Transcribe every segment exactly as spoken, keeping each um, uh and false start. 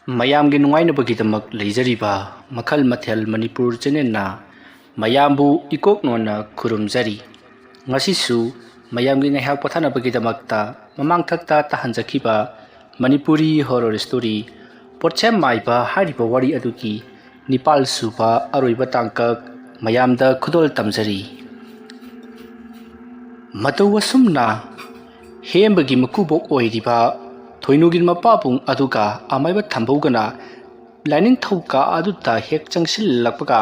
ꯃꯌꯥꯝꯒꯤ ꯅꯨꯡꯉꯥꯏꯅꯕꯒꯤꯗꯃꯛ ꯂꯩꯖꯔꯤꯕ ꯃꯈꯜ ꯃꯊꯦꯜ ꯃꯅꯤꯄꯨꯔ ꯆꯦꯅꯦꯜꯅ ꯃꯌꯥꯝꯕꯨ ꯏꯀꯣꯛ ꯅꯣꯟꯅ ꯈꯨꯔꯨꯝꯖꯔꯤ꯫ ꯉꯁꯤꯁꯨ ꯃꯌꯥꯝꯒꯤ ꯉꯥꯏꯍꯥꯛ ꯄꯣꯊꯥꯅꯕꯒꯤꯗꯃꯛꯇ ꯃꯃꯥꯡꯊꯛꯇ ꯇꯥꯍꯟꯖꯈꯤꯕ ꯃꯅꯤꯄꯨꯔꯤ ꯍꯣꯔꯣꯔ ꯁ꯭ꯇꯣꯔꯤ ꯄꯣꯠꯁꯦꯝ ꯃꯥꯏꯕ ꯍꯥꯏꯔꯤꯕ ꯋꯥꯔꯤ ꯑꯗꯨꯒꯤ ꯅꯤꯄꯥꯜ ꯁꯨꯕ ꯑꯔꯣꯏꯕ ꯇꯥꯡꯀꯛ ꯃꯌꯥꯝꯗ ꯈꯨꯗꯣꯜ ꯇꯝꯖꯔꯤ꯫ ꯃꯇꯧ ꯑꯁꯨꯝꯅ ꯍꯦꯝꯕꯒꯤ ꯃꯀꯨꯕꯣꯛ ꯑꯣꯏꯔꯤꯕ ꯊꯣꯏꯅꯨꯒꯤ ꯃꯄꯥꯕꯨꯡ ꯑꯗꯨꯒ ꯑꯃꯥꯏꯕ ꯊꯝꯕꯧꯒꯅ ꯂꯥꯏꯅꯤꯡꯊꯧ ꯀꯥ ꯑꯗꯨꯗ ꯍꯦꯛ ꯆꯪꯁꯤꯜꯂꯛꯄꯒ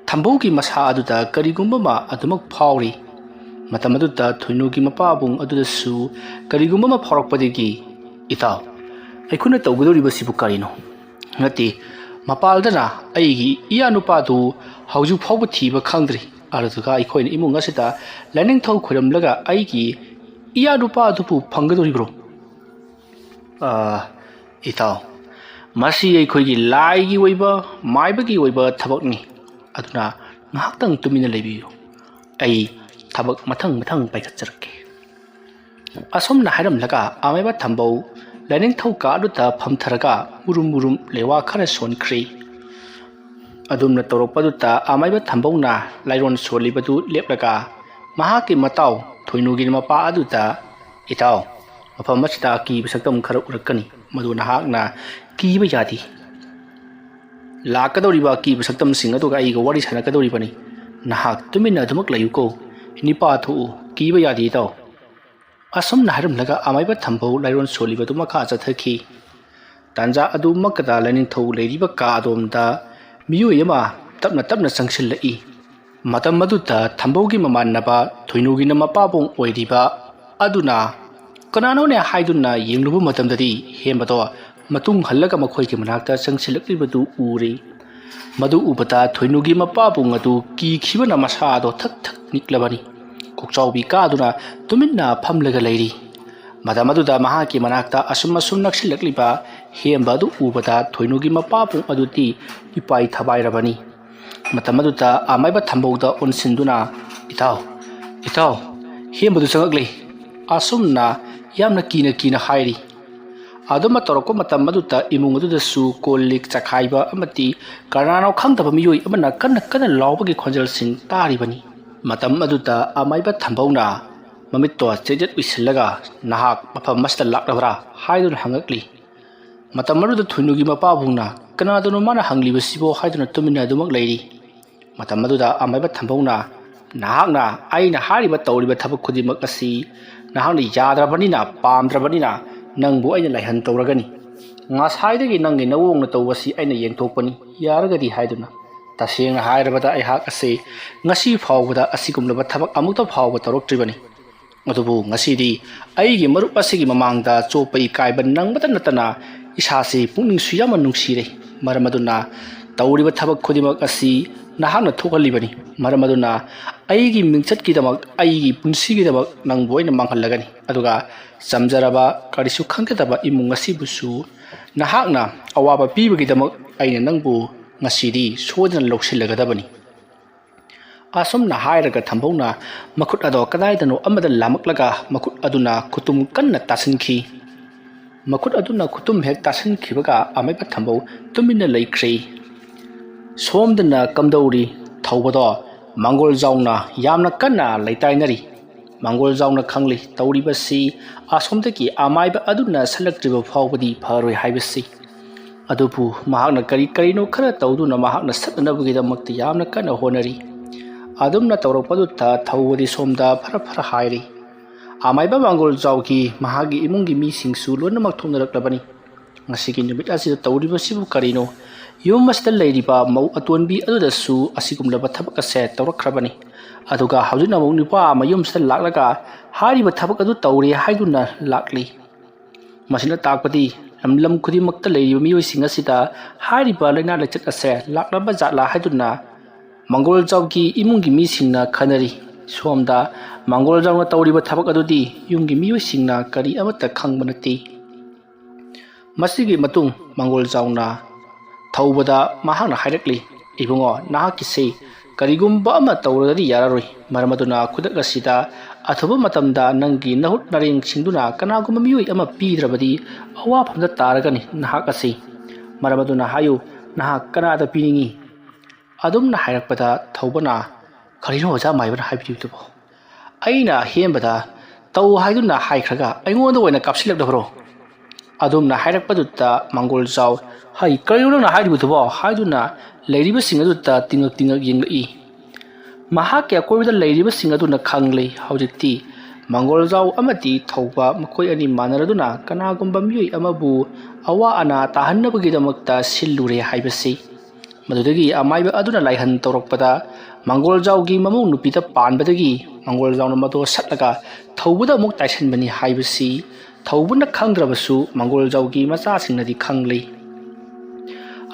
ꯊꯝꯕꯧꯒꯤ ꯃꯁꯥ ꯑꯗꯨꯗ ꯀꯔꯤꯒꯨꯝꯕ ꯑꯃ ꯑꯗꯨꯃꯛ ꯐꯥꯎꯔꯤ꯫ ꯃꯇꯝ ꯑꯗꯨꯗ ꯊꯣꯏꯅꯨꯒꯤ ꯃꯄꯥꯕꯨꯡ ꯑꯗꯨꯗꯁꯨ ꯀꯔꯤꯒꯨꯝꯕ ꯑꯃ ꯐꯥꯎꯔꯛꯄꯗꯒꯤ, "ꯏꯇꯥꯎ, ꯑꯩꯈꯣꯏꯅ ꯇꯧꯒꯗꯧꯔꯤꯕꯁꯤꯕꯨ ꯀꯔꯤꯅꯣ? ꯅꯠꯇꯦ, ꯃꯄꯥꯜꯗꯅ ꯑꯩꯒꯤ ꯏꯌꯥ ꯅꯨꯄꯥꯗꯨ ꯍꯧꯖꯤꯛ ꯐꯥꯎꯕ ꯊꯤꯕ ꯈꯪꯗ꯭ꯔꯤ꯫ ꯑꯗꯨꯗꯨꯒ ꯑꯩꯈꯣꯏꯅ ꯏꯃꯨꯡ ꯑꯁꯤꯗ ꯂꯥꯏꯅꯤꯡꯊꯧ ꯈꯣꯏꯔꯝꯂꯒ ꯑꯩꯒꯤ ꯏꯌꯥ ꯅꯨꯄꯥ ꯑꯗꯨꯕꯨ ꯐꯪꯒꯗꯧꯔꯤꯕ꯭ꯔꯣ?" "ꯑꯥ, ꯏꯇꯥꯎ, ꯃꯁꯤ ꯑꯩꯈꯣꯏꯒꯤ ꯂꯥꯏꯒꯤ ꯑꯣꯏꯕ, ꯃꯥꯏꯕꯒꯤ ꯑꯣꯏꯕ ꯊꯕꯛꯅꯤ꯫ ꯑꯗꯨꯅ ꯉꯥꯏꯍꯥꯛꯇꯪ ꯇꯨꯃꯤꯟꯅ ꯂꯩꯕꯤꯌꯨ꯫ ꯑꯩ ꯊꯕꯛ ꯃꯊꯪ ꯃꯊꯪ ꯄꯥꯏꯈꯠꯆꯔꯛꯀꯦ꯫" ꯑꯁꯨꯝꯅ ꯍꯥꯏꯔꯝꯂꯒ ꯑꯃꯥꯏꯕ ꯊꯝꯕꯧ ꯂꯥꯏꯅꯤꯡꯊꯧ ꯀꯥ ꯑꯗꯨꯗ ꯐꯝꯊꯔꯒ ꯃꯨꯔꯨꯝ ꯃꯨꯔꯨꯝ ꯂꯩꯋꯥ ꯈꯔ ꯁꯣꯟꯈ꯭ꯔꯦ꯫ ꯑꯗꯨꯝꯅ ꯇꯧꯔꯛꯄꯗꯨꯗ ꯑꯃꯥꯏꯕ ꯊꯝꯕꯧꯅ ꯂꯥꯏꯔꯣꯟ ꯁꯣꯜꯂꯤꯕꯗꯨ ꯂꯦꯞꯂꯒ ꯃꯍꯥꯛꯀꯤ ꯃꯇꯥꯎ ꯊꯣꯏꯅꯨꯒꯤ ꯃꯄꯥ ꯑꯗꯨꯗ, "ꯏꯇꯥꯎ, ꯃꯐꯝ ꯑꯁꯤꯗ ꯑꯀꯤꯕ ꯁꯛꯇꯝ ꯈꯔ ꯎꯔꯛꯀꯅꯤ, ꯃꯗꯨ ꯅꯍꯥꯛꯅ ꯀꯤꯕ ꯌꯥꯗꯦ꯫ ꯂꯥꯛꯀꯗꯧꯔꯤꯕ ꯑꯀꯤꯕ ꯁꯛꯇꯝꯁꯤꯡ ꯑꯗꯨꯒ ꯑꯩꯒ ꯋꯥꯔꯤ ꯁꯥꯟꯅꯒꯗꯧꯔꯤꯕꯅꯤ꯫ ꯅꯍꯥꯛ ꯇꯨꯃꯤꯟꯅ ꯑꯗꯨꯃꯛ ꯂꯩꯌꯨꯀꯣ꯫ ꯅꯤꯄꯥ ꯊꯣꯛꯎ, ꯀꯤꯕ ꯌꯥꯗꯦ ꯏꯇꯥꯎ꯫" ꯑꯁꯨꯝꯅ ꯍꯥꯏꯔꯝꯂꯒ ꯑꯃꯥꯏꯕ ꯊꯝꯕꯧ ꯂꯥꯏꯔꯣꯟ ꯁꯣꯜꯂꯤꯕꯗꯨ ꯃꯈꯥ ꯆꯠꯊꯈꯤ꯫ ꯇꯥꯟꯖꯥ ꯑꯗꯨꯃꯛꯇꯗ ꯂꯥꯏꯅꯤꯡꯊꯧ ꯂꯩꯔꯤꯕ ꯀꯥ ꯑꯗꯣꯝꯗ ꯃꯤꯑꯣꯏ ꯑꯃ ꯇꯞꯅ ꯇꯞꯅ ꯆꯪꯁꯤꯜꯂꯛꯏ꯫ ꯃꯇꯝ ꯑꯗꯨꯗ ꯊꯝꯕꯧꯒꯤ ꯃꯃꯥꯟꯅꯕ ꯊꯣꯏꯅꯨꯒꯤꯅ ꯃꯄꯥꯕꯨꯡ ꯑꯣꯏꯔꯤꯕ ꯑꯗꯨꯅ ꯀꯅꯥꯅꯣꯅꯦ ꯍꯥꯏꯗꯨꯅ ꯌꯦꯡꯂꯨꯕ ꯃꯇꯝꯗꯗꯤ ꯍꯦꯝꯕꯗꯣ ꯃꯇꯨꯡ ꯍꯜꯂꯒ ꯃꯈꯣꯏꯒꯤ ꯃꯅꯥꯛꯇ ꯆꯪꯁꯤꯜꯂꯛꯂꯤꯕꯗꯨ ꯎꯔꯦ꯫ ꯃꯗꯨ ꯎꯕꯗ ꯊꯣꯏꯅꯨꯒꯤ ꯃꯄꯥꯕꯨꯡ ꯑꯗꯨ ꯀꯤꯈꯤꯕꯅ ꯃꯁꯥꯗꯣ ꯊꯛ ꯊꯛ ꯅꯤꯛꯂꯕꯅꯤ꯫ ꯀꯣꯛꯆꯥꯎꯕꯤ ꯀꯥꯗꯨꯅ ꯇꯨꯃꯤꯟꯅ ꯐꯝꯂꯒ ꯂꯩꯔꯤ꯫ ꯃꯇꯝ ꯑꯗꯨꯗ ꯃꯍꯥꯛꯀꯤ ꯃꯅꯥꯛꯇ ꯑꯁꯨꯝ ꯑꯁꯨꯝ ꯅꯛꯁꯤꯜꯂꯛꯂꯤꯕ ꯍꯦꯝꯕ ꯑꯗꯨ ꯎꯕꯗ ꯊꯣꯏꯅꯨꯒꯤ ꯃꯄꯥꯕꯨꯡ ꯑꯗꯨꯗꯤ ꯏꯄꯥꯏ ꯊꯕꯥꯏꯔꯕꯅꯤ꯫ ꯃꯇꯝ ꯑꯗꯨꯗ ꯑꯃꯥꯏꯕ ꯊꯝꯕꯧꯗ ꯑꯣꯟꯁꯤꯟꯗꯨꯅ, "ꯏꯇꯥꯎ, ꯏꯇꯥꯎ, ꯍꯦꯝꯕꯗꯨ ꯆꯪꯉꯛꯂꯦ꯫" ꯑꯁꯨꯝꯅ ꯌꯥꯝꯅ ꯀꯤꯅ ꯀꯤꯅ ꯍꯥꯏꯔꯤ꯫ ꯑꯗꯨꯝꯅ ꯇꯧꯔꯛꯄ ꯃꯇꯝ ꯑꯗꯨꯗ ꯏꯃꯨꯡ ꯑꯗꯨꯗꯁꯨ ꯀꯣꯜ ꯂꯤꯛ ꯆꯈꯥꯏꯕ ꯑꯃꯗꯤ ꯀꯅꯥꯅꯣ ꯈꯪꯗꯕ ꯃꯤꯑꯣꯏ ꯑꯃꯅ ꯀꯟꯅ ꯀꯟꯅ ꯂꯥꯎꯕꯒꯤ ꯈꯣꯟꯖꯦꯜꯁꯤꯡ ꯇꯥꯔꯤꯕꯅꯤ꯫ ꯃꯇꯝ ꯑꯗꯨꯗ ꯑꯃꯥꯏꯕ ꯊꯝꯕꯧꯅ ꯃꯃꯤꯠꯇꯣ ꯆꯦꯠ ꯆꯦꯠ ꯎꯏꯁꯤꯜꯂꯒ, "ꯅꯍꯥꯛ ꯃꯐꯝ ꯑꯁꯤꯗ ꯂꯥꯛꯂꯕ꯭ꯔꯥ?" ꯍꯥꯏꯗꯨꯅ ꯍꯪꯉꯛꯂꯤ꯫ ꯃꯇꯝ ꯑꯗꯨꯗ ꯊꯣꯏꯅꯨꯒꯤ ꯃꯄꯥꯕꯨꯡꯅ, "ꯀꯅꯥꯗꯅꯣ ꯃꯥꯅ ꯍꯪꯂꯤꯕꯁꯤꯕꯣ?" ꯍꯥꯏꯗꯨꯅ ꯇꯨꯃꯤꯟꯅ ꯑꯗꯨꯃꯛ ꯂꯩꯔꯤ꯫ ꯃꯇꯝ ꯑꯗꯨꯗ ꯑꯃꯥꯏꯕ ꯊꯝꯕꯧꯅ, "ꯅꯍꯥꯛꯅ ꯑꯩꯅ ꯍꯥꯏꯔꯤꯕ ꯇꯧꯔꯤꯕ ꯊꯕꯛ ꯈꯨꯗꯤꯡꯃꯛ ꯑꯁꯤ ꯅꯍꯥꯛꯅ ꯌꯥꯗ꯭ꯔꯕꯅꯤꯅ, ꯄꯥꯝꯗ꯭ꯔꯕꯅꯤꯅ ꯅꯪꯕꯨ ꯑꯩꯅ ꯂꯥꯏꯍꯟ ꯇꯧꯔꯒꯅꯤ꯫ ꯉꯁꯥꯏꯗꯒꯤ ꯅꯪꯒꯤ ꯅꯋꯣꯡꯅ ꯇꯧꯕꯁꯤ ꯑꯩꯅ ꯌꯦꯡꯊꯣꯛꯄꯅꯤ, ꯌꯥꯔꯒꯗꯤ" ꯍꯥꯏꯗꯨꯅ꯫ ꯇꯁꯦꯡꯅ ꯍꯥꯏꯔꯕꯗ ꯑꯩꯍꯥꯛ ꯑꯁꯤ ꯉꯁꯤ ꯐꯥꯎꯕꯗ ꯑꯁꯤꯒꯨꯝꯂꯕ ꯊꯕꯛ ꯑꯃꯨꯛꯇ ꯐꯥꯎꯕ ꯇꯧꯔꯛꯇ꯭ꯔꯤꯕꯅꯤ꯫ ꯑꯗꯨꯕꯨ ꯉꯁꯤꯗꯤ ꯑꯩꯒꯤ ꯃꯔꯨꯞ ꯑꯁꯤꯒꯤ ꯃꯃꯥꯡꯗ ꯆꯣꯞꯄ ꯏꯀꯥꯏꯕ ꯅꯪꯕꯇ ꯅꯠꯇꯅ ꯏꯁꯥꯁꯤ ꯄꯨꯛꯅꯤꯡꯁꯨ ꯌꯥꯝꯅ ꯅꯨꯡꯁꯤꯔꯦ꯫ ꯃꯔꯝ ꯑꯗꯨꯅ ꯇꯧꯔꯤꯕ ꯊꯕꯛ ꯈꯨꯗꯤꯡꯃꯛ ꯑꯁꯤ ꯅꯍꯥꯛꯅ ꯊꯣꯛꯍꯜꯂꯤꯕꯅꯤ꯫ ꯃꯔꯝ ꯑꯗꯨꯅ ꯑꯩꯒꯤ ꯃꯤꯡꯆꯠꯀꯤꯗꯃꯛ, ꯑꯩꯒꯤ ꯄꯨꯟꯁꯤꯒꯤꯗꯃꯛ ꯅꯪꯕꯨ ꯑꯩꯅ ꯃꯥꯡꯍꯜꯂꯒꯅꯤ꯫ ꯑꯗꯨꯒ ꯆꯝꯖꯔꯕ, ꯀꯔꯤꯁꯨ ꯈꯪꯖꯗꯕ ꯏꯃꯨꯡ ꯑꯁꯤꯕꯨꯁꯨ ꯅꯍꯥꯛꯅ ꯑꯋꯥꯕ ꯄꯤꯕꯒꯤꯗꯃꯛ ꯑꯩꯅ ꯅꯪꯕꯨ ꯉꯁꯤꯗꯤ ꯁꯣꯏꯗꯅ ꯂꯧꯁꯤꯜꯂꯒꯗꯕꯅꯤ꯫ ꯑꯁꯨꯝꯅ ꯍꯥꯏꯔꯒ ꯊꯝꯕꯧꯅ ꯃꯈꯨꯠ ꯑꯗꯣ ꯀꯗꯥꯏꯗꯅꯣ ꯑꯃꯗ ꯂꯥꯝꯃꯛꯂꯒ ꯃꯈꯨꯠ ꯑꯗꯨꯅ ꯈꯨꯇꯨꯝ ꯀꯟꯅ ꯇꯥꯁꯤꯟꯈꯤ꯫ ꯃꯈꯨꯠ ꯑꯗꯨꯅ ꯈꯨꯇꯨꯝ ꯍꯦꯛ ꯇꯥꯁꯤꯟꯈꯤꯕꯒ ꯑꯃꯥꯏꯕ ꯊꯝꯕꯧ ꯇꯨꯃꯤꯟꯅ ꯂꯩꯈ꯭ꯔꯦ꯫ ꯁꯣꯝꯗꯅ ꯀꯝꯗꯧꯔꯤ? ꯊꯧꯕꯗꯣ ꯃꯪꯒꯣꯜꯖꯥꯎꯅ ꯌꯥꯝꯅ ꯀꯟꯅ ꯂꯩꯇꯥꯏꯅꯔꯤ꯫ ꯃꯪꯒꯣꯜꯖꯥꯎꯅ ꯈꯪꯂꯤ ꯇꯧꯔꯤꯕꯁꯤ ꯑꯁꯣꯝꯗꯒꯤ ꯑꯃꯥꯏꯕ ꯑꯗꯨꯅ ꯁꯠꯂꯛꯇ꯭ꯔꯤꯕ ꯐꯥꯎꯕꯗꯤ ꯐꯔꯣꯏ ꯍꯥꯏꯕꯁꯤ꯫ ꯑꯗꯨꯕꯨ ꯃꯍꯥꯛꯅ ꯀꯔꯤ ꯀꯔꯤꯅꯣ ꯈꯔ ꯇꯧꯗꯨꯅ ꯃꯍꯥꯛꯅ ꯁꯠꯅꯅꯕꯒꯤꯗꯃꯛꯇ ꯌꯥꯝꯅ ꯀꯟꯅ ꯍꯣꯠꯅꯔꯤ꯫ ꯑꯗꯨꯝꯅ ꯇꯧꯔꯛꯄꯗꯨꯗ ꯊꯧꯕꯗꯤ ꯁꯣꯝꯗ ꯐꯔ ꯐꯔ ꯍꯥꯏꯔꯤ꯫ ꯑꯃꯥꯏꯕ ꯃꯪꯒꯣꯜꯖꯥꯎꯒꯤ ꯃꯍꯥꯛꯀꯤ ꯏꯃꯨꯡꯒꯤ ꯃꯤꯁꯤꯡꯁꯨ ꯂꯣꯏꯅꯃꯛ ꯊꯣꯛꯅꯔꯛꯂꯕꯅꯤ꯫ ꯉꯁꯤꯒꯤ ꯅꯨꯃꯤꯠ ꯑꯁꯤꯗ ꯇꯧꯔꯤꯕꯁꯤꯕꯨ ꯀꯔꯤꯅꯣ? ꯌꯨꯝ ꯑꯁꯤꯗ ꯂꯩꯔꯤꯕ ꯃꯧ ꯑꯇꯣꯟꯕꯤ ꯑꯗꯨꯗꯁꯨ ꯑꯁꯤꯒꯨꯝꯂꯕ ꯊꯕꯛ ꯑꯁꯦ ꯇꯧꯔꯛꯈ꯭ꯔꯕꯅꯤ꯫ ꯑꯗꯨꯒ ꯍꯧꯖꯤꯛꯅ ꯑꯃꯨꯛ ꯅꯨꯄꯥ ꯑꯃ ꯌꯨꯝꯁꯤꯗ ꯂꯥꯛꯂꯒ ꯍꯥꯏꯔꯤꯕ ꯊꯕꯛ ꯑꯗꯨ ꯇꯧꯔꯦ ꯍꯥꯏꯗꯨꯅ ꯂꯥꯛꯂꯤ꯫ ꯃꯁꯤꯅ ꯇꯥꯛꯄꯗꯤ ꯂꯝ ꯂꯝ ꯈꯨꯗꯤꯡꯃꯛꯇ ꯂꯩꯔꯤꯕ ꯃꯤꯑꯣꯏꯁꯤꯡ ꯑꯁꯤꯗ ꯍꯥꯏꯔꯤꯕ ꯂꯥꯏꯅꯥ ꯂꯥꯏꯆꯠ ꯑꯁꯦ ꯂꯥꯛꯂꯕ ꯖꯥꯠꯂꯥ ꯍꯥꯏꯗꯨꯅ ꯃꯪꯒꯣꯜꯖꯥꯎꯒꯤ ꯏꯃꯨꯡꯒꯤ ꯃꯤꯁꯤꯡꯅ ꯈꯟꯅꯔꯤ꯫ ꯁꯣꯝꯗ ꯃꯪꯒꯣꯜꯖꯥꯎꯅ ꯇꯧꯔꯤꯕ ꯊꯕꯛ ꯑꯗꯨꯗꯤ ꯌꯨꯝꯒꯤ ꯃꯤꯑꯣꯏꯁꯤꯡꯅ ꯀꯔꯤ ꯑꯃꯠꯇ ꯈꯪꯕ ꯅꯠꯇꯦ꯫ ꯃꯁꯤꯒꯤ ꯃꯇꯨꯡ ꯃꯪꯒꯣꯜꯖꯥꯎꯅ ꯊꯧꯕꯗ ꯃꯍꯥꯛꯅ ꯍꯥꯏꯔꯛꯂꯤ, "ꯏꯕꯨꯡꯉꯣ, ꯅꯍꯥꯛꯀꯤꯁꯤ ꯀꯔꯤꯒꯨꯝꯕ ꯑꯃ ꯇꯧꯔꯒꯗꯤ ꯌꯥꯔꯔꯣꯏ꯫ ꯃꯔꯝ ꯑꯗꯨꯅ ꯈꯨꯗꯛ ꯑꯁꯤꯗ ꯑꯊꯨꯕ ꯃꯇꯝꯗ ꯅꯪꯒꯤ ꯅꯍꯨꯠ ꯅꯔꯦꯡꯁꯤꯡꯗꯨꯅ ꯀꯅꯥꯒꯨꯝꯕ ꯃꯤꯑꯣꯏ ꯑꯃ ꯄꯤꯗ꯭ꯔꯕꯗꯤ ꯑꯋꯥꯐꯝꯗ ꯇꯥꯔꯒꯅꯤ ꯅꯍꯥꯛ ꯑꯁꯤ꯫ ꯃꯔꯝ ꯑꯗꯨꯅ ꯍꯥꯏꯌꯨ, ꯅꯍꯥꯛ ꯀꯅꯥꯗ ꯄꯤꯅꯤꯡꯏ? ꯑꯗꯨꯝꯅ ꯍꯥꯏꯔꯛꯄꯗ ꯊꯧꯕꯅ, "ꯀꯔꯤꯅꯣ ꯑꯣꯖꯥ ꯃꯥꯏꯕꯅ ꯍꯥꯏꯕꯤꯔꯤꯕꯗꯨꯕꯣ? ꯑꯩꯅ ꯍꯦꯟꯕꯗ ꯇꯧ ꯍꯥꯏꯗꯨꯅ ꯍꯥꯏꯈ꯭ꯔꯒ ꯑꯩꯉꯣꯟꯗ ꯑꯣꯏꯅ ꯀꯥꯞꯁꯤꯜꯂꯛꯂꯕ꯭ꯔꯣ?" ꯑꯗꯨꯝꯅ ꯍꯥꯏꯔꯛꯄꯗꯨꯗ ꯃꯪꯒꯣꯜꯖꯥꯎ, "ꯍꯩ, ꯀꯔꯤꯅꯣ ꯅꯪꯅ ꯍꯥꯏꯔꯤꯕꯗꯨꯕꯣ?" ꯍꯥꯏꯗꯨꯅ ꯂꯩꯔꯤꯕꯁꯤꯡ ꯑꯗꯨꯗ ꯇꯤꯡꯉꯛ ꯇꯤꯡꯉꯛ ꯌꯦꯡꯂꯛꯏ꯫ ꯃꯍꯥꯛꯀꯤ ꯑꯀꯣꯏꯕꯗ ꯂꯩꯔꯤꯕꯁꯤꯡ ꯑꯗꯨꯅ ꯈꯪꯂꯦ꯫ ꯍꯧꯖꯤꯛꯇꯤ ꯃꯪꯒꯣꯜꯖꯥꯎ ꯑꯃꯗꯤ ꯊꯧꯕ ꯃꯈꯣꯏ ꯑꯅꯤ ꯃꯥꯟꯅꯔꯗꯨꯅ ꯀꯅꯥꯒꯨꯝꯕ ꯃꯤꯑꯣꯏ ꯑꯃꯕꯨ ꯑꯋꯥ ꯑꯅꯥ ꯇꯥꯍꯟꯅꯕꯒꯤꯗꯃꯛꯇ ꯁꯤꯜꯂꯨꯔꯦ ꯍꯥꯏꯕꯁꯤ꯫ ꯃꯗꯨꯗꯒꯤ ꯑꯃꯥꯏꯕ ꯑꯗꯨꯅ ꯂꯥꯏꯍꯟ ꯇꯧꯔꯛꯄꯗ ꯃꯪꯒꯣꯜꯖꯥꯎꯒꯤ ꯃꯃꯧ ꯅꯨꯄꯤꯗ ꯄꯥꯟꯕꯗꯒꯤ ꯃꯪꯒꯣꯜꯖꯥꯎꯅ ꯃꯗꯨ ꯁꯠꯂꯒ ꯊꯧꯕꯗ ꯑꯃꯨꯛ ꯇꯥꯏꯁꯟꯕꯅꯤ ꯍꯥꯏꯕꯁꯤ ꯊꯧꯕꯅ ꯈꯪꯗ꯭ꯔꯕꯁꯨ ꯃꯪꯒꯣꯜꯖꯥꯎꯒꯤ ꯃꯆꯥꯁꯤꯡꯅꯗꯤ ꯈꯪꯂꯤ꯫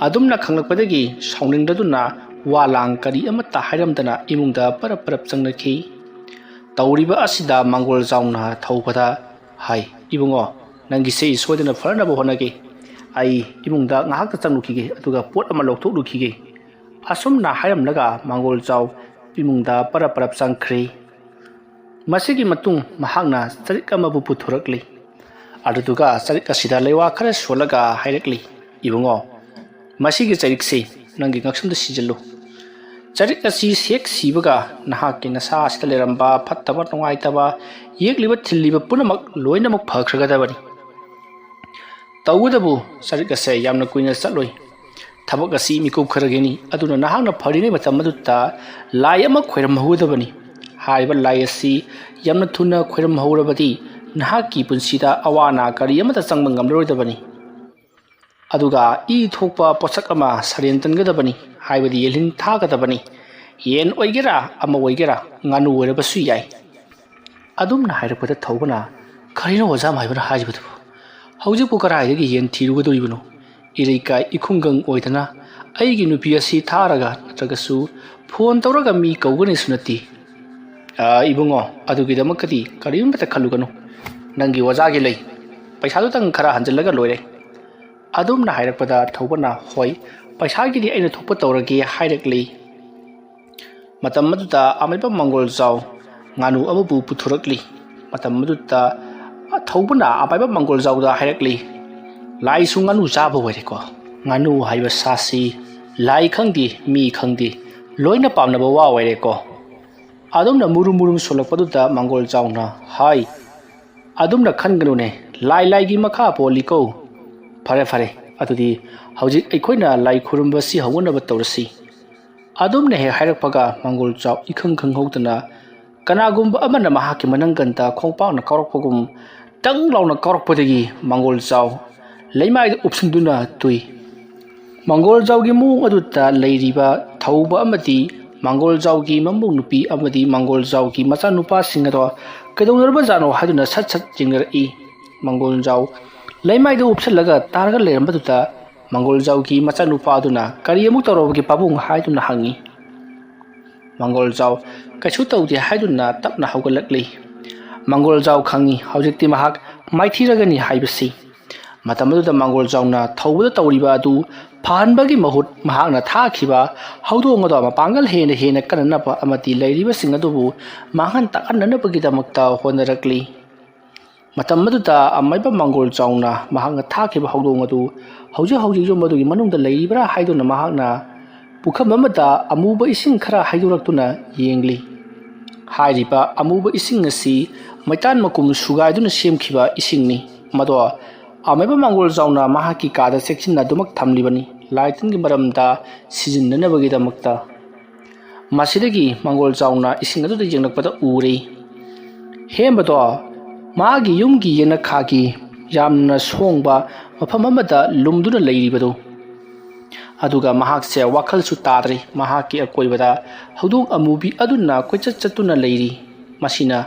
ꯑꯗꯨꯝꯅ ꯈꯪꯂꯛꯄꯗꯒꯤ ꯁꯥꯎꯅꯤꯡꯂꯗꯨꯅ ꯋꯥ ꯂꯥꯡ ꯀꯔꯤ ꯑꯃꯠꯇ ꯍꯥꯏꯔꯝꯗꯅ ꯏꯃꯨꯡꯗ ꯄꯔꯞ ꯄꯔꯞ ꯆꯪꯅꯈꯤ꯫ ꯇꯧꯔꯤꯕ ꯑꯁꯤꯗ ꯃꯪꯒꯣꯜꯖꯥꯎꯅ ꯊꯧꯕꯗ, "ꯍꯥꯏ ꯏꯕꯨꯡꯉꯣ, ꯅꯪꯒꯤꯁꯦ ꯁꯣꯏꯗꯅ ꯐꯅꯅꯕ ꯍꯣꯠꯅꯒꯦ꯫ ꯑꯩ ꯏꯃꯨꯡꯗ ꯉꯥꯏꯍꯥꯛꯇ ꯆꯪꯂꯨꯈꯤꯒꯦ, ꯑꯗꯨꯒ ꯄꯣꯠ ꯑꯃ ꯂꯧꯊꯣꯛꯂꯨꯈꯤꯒꯦ"꯫ ꯑꯁꯨꯝꯅ ꯍꯥꯏꯔꯝꯂꯒ ꯃꯪꯒꯣꯜꯖꯥꯎ ꯏꯃꯨꯡꯗ ꯄꯔꯞ ꯄꯔꯞ ꯆꯪꯈ꯭ꯔꯦ꯫ ꯃꯁꯤꯒꯤ ꯃꯇꯨꯡ ꯃꯍꯥꯛꯅ ꯆꯔꯤꯛ ꯑꯃꯕꯨ ꯄꯨꯊꯣꯔꯛꯂꯤ꯫ ꯑꯗꯨꯗꯨꯒ ꯆꯔꯤꯛ ꯑꯁꯤꯗ ꯂꯩꯋꯥ ꯈꯔ ꯁꯣꯜꯂꯒ ꯍꯥꯏꯔꯛꯂꯤ, "ꯏꯕꯨꯡꯉꯣ, ꯃꯁꯤꯒꯤ ꯆꯔꯤꯛꯁꯤ ꯅꯪꯒꯤ ꯉꯛꯁꯝꯗ ꯁꯤꯖꯤꯜꯂꯨ꯫ ꯆꯔꯤꯛ ꯑꯁꯤ ꯍꯦꯛ ꯁꯤꯕꯒ ꯅꯍꯥꯛꯀꯤ ꯅꯁꯥ ꯑꯁꯤꯗ ꯂꯩꯔꯝꯕ ꯐꯠꯇꯕ ꯅꯨꯡꯉꯥꯏꯇꯕ, ꯌꯦꯛꯂꯤꯕ ꯊꯤꯜꯂꯤꯕ ꯄꯨꯝꯅꯃꯛ ꯂꯣꯏꯅꯃꯛ ꯐꯈ꯭ꯔꯒꯗꯕꯅꯤ꯫ ꯇꯧꯕꯇꯕꯨ ꯆꯔꯤꯛ ꯑꯁꯦ ꯌꯥꯝꯅ ꯀꯨꯏꯅ ꯆꯠꯂꯣꯏ꯫ ꯊꯕꯛ ꯑꯁꯤ ꯃꯤꯀꯨꯞ ꯈꯔꯒꯤꯅꯤ꯫ ꯑꯗꯨꯅ ꯅꯍꯥꯛꯅ ꯐꯔꯤꯉꯩ ꯃꯇꯝ ꯑꯗꯨꯗ ꯂꯥꯏ ꯑꯃ ꯈꯣꯏꯔꯝꯍꯧꯒꯗꯕꯅꯤ꯫ ꯍꯥꯏꯔꯤꯕ ꯂꯥꯏ ꯑꯁꯤ ꯌꯥꯝꯅ ꯊꯨꯅ ꯈꯣꯏꯔꯝꯍꯧꯔꯕꯗꯤ ꯅꯍꯥꯛꯀꯤ ꯄꯨꯟꯁꯤꯗ ꯑꯋꯥ ꯑꯅꯥ ꯀꯔꯤ ꯑꯃꯠꯇ ꯆꯪꯕ ꯉꯝꯂꯔꯣꯏꯗꯕꯅꯤ꯫ ꯑꯗꯨꯒ ꯏ ꯊꯣꯛꯄ ꯄꯣꯠꯁꯛ ꯑꯃ ꯁꯔꯦꯟ ꯆꯟꯒꯗꯕꯅꯤ, ꯍꯥꯏꯕꯗꯤ ꯌꯦꯜꯍꯤꯟ ꯊꯥꯒꯗꯕꯅꯤ꯫ ꯌꯦꯟ ꯑꯣꯏꯒꯦꯔꯥ, ꯑꯃ ꯑꯣꯏꯒꯦꯔꯥ, ꯉꯥꯅꯨ ꯑꯣꯏꯔꯕꯁꯨ ꯌꯥꯏ"꯫ ꯑꯗꯨꯝꯅ ꯍꯥꯏꯔꯛꯄꯗ ꯊꯧꯕꯅ, "ꯀꯔꯤꯅꯣ ꯑꯣꯖꯥ ꯃꯥꯏꯕꯅ ꯍꯥꯏꯔꯤꯕꯗꯨꯕꯨ? ꯍꯧꯖꯤꯛꯄꯨ ꯀꯗꯥꯏꯗꯒꯤ ꯌꯦꯟ ꯊꯤꯔꯨꯒꯗꯧꯔꯤꯕꯅꯣ? ꯏꯔꯩꯀꯥꯏ ꯏꯈꯨꯡꯒꯪ ꯑꯣꯏꯗꯅ ꯑꯩꯒꯤ ꯅꯨꯄꯤ ꯑꯁꯤ ꯊꯥꯔꯒ ꯅꯠꯇ꯭ꯔꯒꯁꯨ ꯐꯣꯟ ꯇꯧꯔꯒ ꯃꯤ ꯀꯧꯒꯅꯤꯁꯨ ꯅꯠꯇꯦ꯫ ꯑꯥ, ꯏꯕꯨꯡꯉꯣ, ꯑꯗꯨꯒꯤꯗꯃꯛꯇꯗꯤ ꯀꯔꯤꯝꯇ ꯈꯜꯂꯨꯒꯅꯨ꯫ ꯅꯪꯒꯤ ꯑꯣꯖꯥꯒꯤ ꯂꯩ꯫ ꯄꯩꯁꯥꯗꯨꯇꯪ ꯈꯔ ꯍꯟꯖꯤꯜꯂꯒ ꯂꯣꯏꯔꯦ"꯫ ꯑꯗꯨꯝꯅ ꯍꯥꯏꯔꯛꯄꯗ ꯊꯧꯕꯅ, "ꯍꯣꯏ, ꯄꯩꯁꯥꯒꯤꯗꯤ ꯑꯩꯅ ꯊꯣꯛꯄ ꯇꯧꯔꯒꯦ" ꯍꯥꯏꯔꯛꯂꯤ꯫ ꯃꯇꯝ ꯑꯗꯨꯗ ꯑꯃꯥꯏꯕ ꯃꯪꯒꯣꯜꯖꯥꯎ ꯉꯥꯅꯨ ꯑꯃꯕꯨ ꯄꯨꯊꯣꯔꯛꯂꯤ꯫ ꯃꯇꯝ ꯑꯗꯨꯗ ꯊꯧꯕꯅ ꯑꯃꯥꯏꯕ ꯃꯪꯒꯣꯜꯖꯥꯎꯗ ꯍꯥꯏꯔꯛꯂꯤ, "ꯂꯥꯏꯁꯨ ꯉꯥꯅꯨ ꯆꯥꯕ ꯑꯣꯏꯔꯦꯀꯣ꯫ ꯉꯥꯅꯨ ꯍꯥꯏꯕ ꯁꯥꯁꯤ ꯂꯥꯏ ꯈꯪꯗꯦ, ꯃꯤ ꯈꯪꯗꯦ, ꯂꯣꯏꯅ ꯄꯥꯝꯅꯕ ꯋꯥ ꯑꯣꯏꯔꯦꯀꯣ"꯫ ꯑꯗꯨꯝꯅ ꯃꯨꯔꯨꯝ ꯃꯨꯔꯨꯝ ꯁꯣꯜꯂꯛꯄꯗꯨꯗ ꯃꯪꯒꯣꯜꯖꯥꯎꯅ ꯍꯥꯏ, "ꯑꯗꯨꯝꯅ ꯈꯟꯒꯅꯨꯅꯦ, ꯂꯥꯏ ꯂꯥꯏꯒꯤ ꯃꯈꯥ ꯄꯣꯜꯂꯤꯀꯣ꯫ ꯐꯔꯦ ꯐꯔꯦ, ꯑꯗꯨꯗꯤ ꯍꯧꯖꯤꯛ ꯑꯩꯈꯣꯏꯅ ꯂꯥꯏ ꯈꯨꯔꯨꯝꯕꯁꯤ ꯍꯧꯒꯠꯅꯕ ꯇꯧꯔꯁꯤ"꯫ ꯑꯗꯨꯝꯅ ꯍꯦꯛ ꯍꯥꯏꯔꯛꯄꯒ ꯃꯪꯒꯣꯜꯖꯥꯎ ꯏꯈꯪ ꯈꯪꯍꯧꯗꯅ ꯀꯅꯥꯒꯨꯝꯕ ꯑꯃꯅ ꯃꯍꯥꯛꯀꯤ ꯃꯅꯪꯒꯟꯗ ꯈꯣꯡꯄꯥꯛꯅ ꯀꯥꯎꯔꯛꯄꯒꯨꯝ ꯇꯪ ꯂꯥꯎꯅ ꯀꯥꯎꯔꯛꯄꯗꯒꯤ ꯃꯪꯒꯣꯜꯖꯥꯎ ꯂꯩꯃꯥꯏꯗ ꯎꯞꯁꯤꯟꯗꯨꯅ ꯇꯨꯏ꯫ ꯃꯪꯒꯣꯜꯖꯥꯎꯒꯤ ꯃꯑꯣꯡ ꯑꯗꯨꯗ ꯂꯩꯔꯤꯕ ꯊꯧꯕ ꯑꯃꯗꯤ ꯃꯪꯒꯣꯜꯖꯥꯎꯒꯤ ꯃꯃꯧ ꯅꯨꯄꯤ ꯑꯃꯗꯤ ꯃꯪꯒꯣꯜꯖꯥꯎꯒꯤ ꯃꯆꯥꯅꯨꯄꯥꯁꯤꯡ ꯑꯗꯣ ꯀꯩꯗꯧꯅꯔꯕꯖꯥꯠꯅꯣ ꯍꯥꯏꯗꯨꯅ ꯁꯠ ꯁꯠ ꯌꯦꯡꯅꯔꯛꯏ꯫ ꯃꯪꯒꯣꯜꯖꯥꯎ ꯂꯩꯃꯥꯏꯗ ꯎꯞꯁꯜꯂꯒ ꯇꯥꯔꯒ ꯂꯩꯔꯝꯕꯗꯨꯗ ꯃꯪꯒꯣꯜꯖꯥꯎꯒꯤ ꯃꯆꯥꯅꯨꯄꯥꯗꯨꯅ, "ꯀꯔꯤ ꯑꯃꯨꯛ ꯇꯧꯔꯕꯒꯦ ꯄꯥꯕꯨꯡ?" ꯍꯥꯏꯗꯨꯅ ꯍꯪꯉꯤ꯫ ꯃꯪꯒꯣꯜꯖꯥꯎ ꯀꯩꯁꯨ ꯇꯧꯗꯦ ꯍꯥꯏꯗꯨꯅ ꯇꯞꯅ ꯍꯧꯒꯠꯂꯛꯂꯤ꯫ ꯃꯪꯒꯣꯜꯖꯥꯎ ꯈꯪꯉꯤ ꯍꯧꯖꯤꯛꯇꯤ ꯃꯍꯥꯛ ꯃꯥꯏꯊꯤꯔꯒꯅꯤ ꯍꯥꯏꯕꯁꯤ꯫ ꯃꯇꯝ ꯑꯗꯨꯗ ꯃꯪꯒꯣꯜꯖꯥꯎꯅ ꯊꯧꯕꯗ ꯇꯧꯔꯤꯕ ꯑꯗꯨ ꯐꯍꯟꯕꯒꯤ ꯃꯍꯨꯠ ꯃꯍꯥꯛꯅ ꯊꯥꯈꯤꯕ ꯍꯧꯗꯣꯡ ꯑꯗꯣ ꯃꯄꯥꯡꯒꯜ ꯍꯦꯟꯅ ꯍꯦꯟꯅ ꯀꯟꯅꯅꯕ ꯑꯃꯗꯤ ꯂꯩꯔꯤꯕꯁꯤꯡ ꯑꯗꯨꯕꯨ ꯃꯥꯡꯍꯟ ꯇꯥꯛꯍꯟꯅꯅꯕꯒꯤꯗꯃꯛꯇ ꯍꯣꯠꯅꯔꯛꯂꯤ꯫ ꯃꯇꯝ ꯑꯗꯨꯗ ꯑꯃꯥꯏꯕ ꯃꯪꯒꯣꯜꯖꯥꯎꯅ ꯃꯍꯥꯛꯅ ꯊꯥꯈꯤꯕ ꯍꯧꯗꯣꯡ ꯑꯗꯨ ꯍꯧꯖꯤꯛ ꯍꯧꯖꯤꯛꯁꯨ ꯃꯗꯨꯒꯤ ꯃꯅꯨꯡꯗ ꯂꯩꯔꯤꯕ꯭ꯔꯥ ꯍꯥꯏꯗꯨꯅ ꯃꯍꯥꯛꯅ ꯄꯨꯈꯝ ꯑꯃꯗ ꯑꯃꯨꯕ ꯏꯁꯤꯡ ꯈꯔ ꯍꯩꯗꯣꯔꯛꯇꯨꯅ ꯌꯦꯡꯂꯤ꯫ ꯍꯥꯏꯔꯤꯕ ꯑꯃꯨꯕ ꯏꯁꯤꯡ ꯑꯁꯤ ꯃꯩꯇꯥꯟ ꯃꯀꯨꯝ ꯁꯨꯒꯥꯏꯗꯨꯅ ꯁꯦꯝꯈꯤꯕ ꯏꯁꯤꯡꯅꯤ꯫ ꯃꯗꯣ ꯑꯃꯥꯏꯕ ꯃꯪꯒꯣꯜꯖꯥꯎꯅ ꯃꯍꯥꯛꯀꯤ ꯀꯥꯗ ꯆꯦꯛꯁꯤꯟꯅ ꯑꯗꯨꯃꯛ ꯊꯝꯂꯤꯕꯅꯤ, ꯂꯥꯏ ꯇꯤꯟꯒꯤ ꯃꯔꯝꯗ ꯁꯤꯖꯤꯟꯅꯅꯕꯒꯤꯗꯃꯛꯇ꯫ ꯃꯁꯤꯗꯒꯤ ꯃꯪꯒꯣꯜꯖꯥꯎꯅ ꯏꯁꯤꯡ ꯑꯗꯨꯗ ꯌꯦꯡꯂꯛꯄꯗ ꯎꯔꯦ, ꯍꯦꯝꯕꯗꯣ ꯃꯥꯒꯤ ꯌꯨꯝꯒꯤ ꯌꯦꯅꯈꯥꯒꯤ ꯌꯥꯝꯅ ꯁꯣꯡꯕ ꯃꯐꯝ ꯑꯃꯗ ꯂꯨꯝꯗꯨꯅ ꯂꯩꯔꯤꯕꯗꯨ꯫ ꯑꯗꯨꯒ ꯃꯍꯥꯛꯁꯦ ꯋꯥꯈꯜꯁꯨ ꯇꯥꯗ꯭ꯔꯦ꯫ ꯃꯍꯥꯛꯀꯤ ꯑꯀꯣꯏꯕꯗ ꯍꯧꯗꯣꯡ ꯑꯃꯨꯕꯤ ꯑꯗꯨꯅ ꯀꯣꯏꯆꯠ ꯆꯠꯇꯨꯅ ꯂꯩꯔꯤ꯫ ꯃꯁꯤꯅ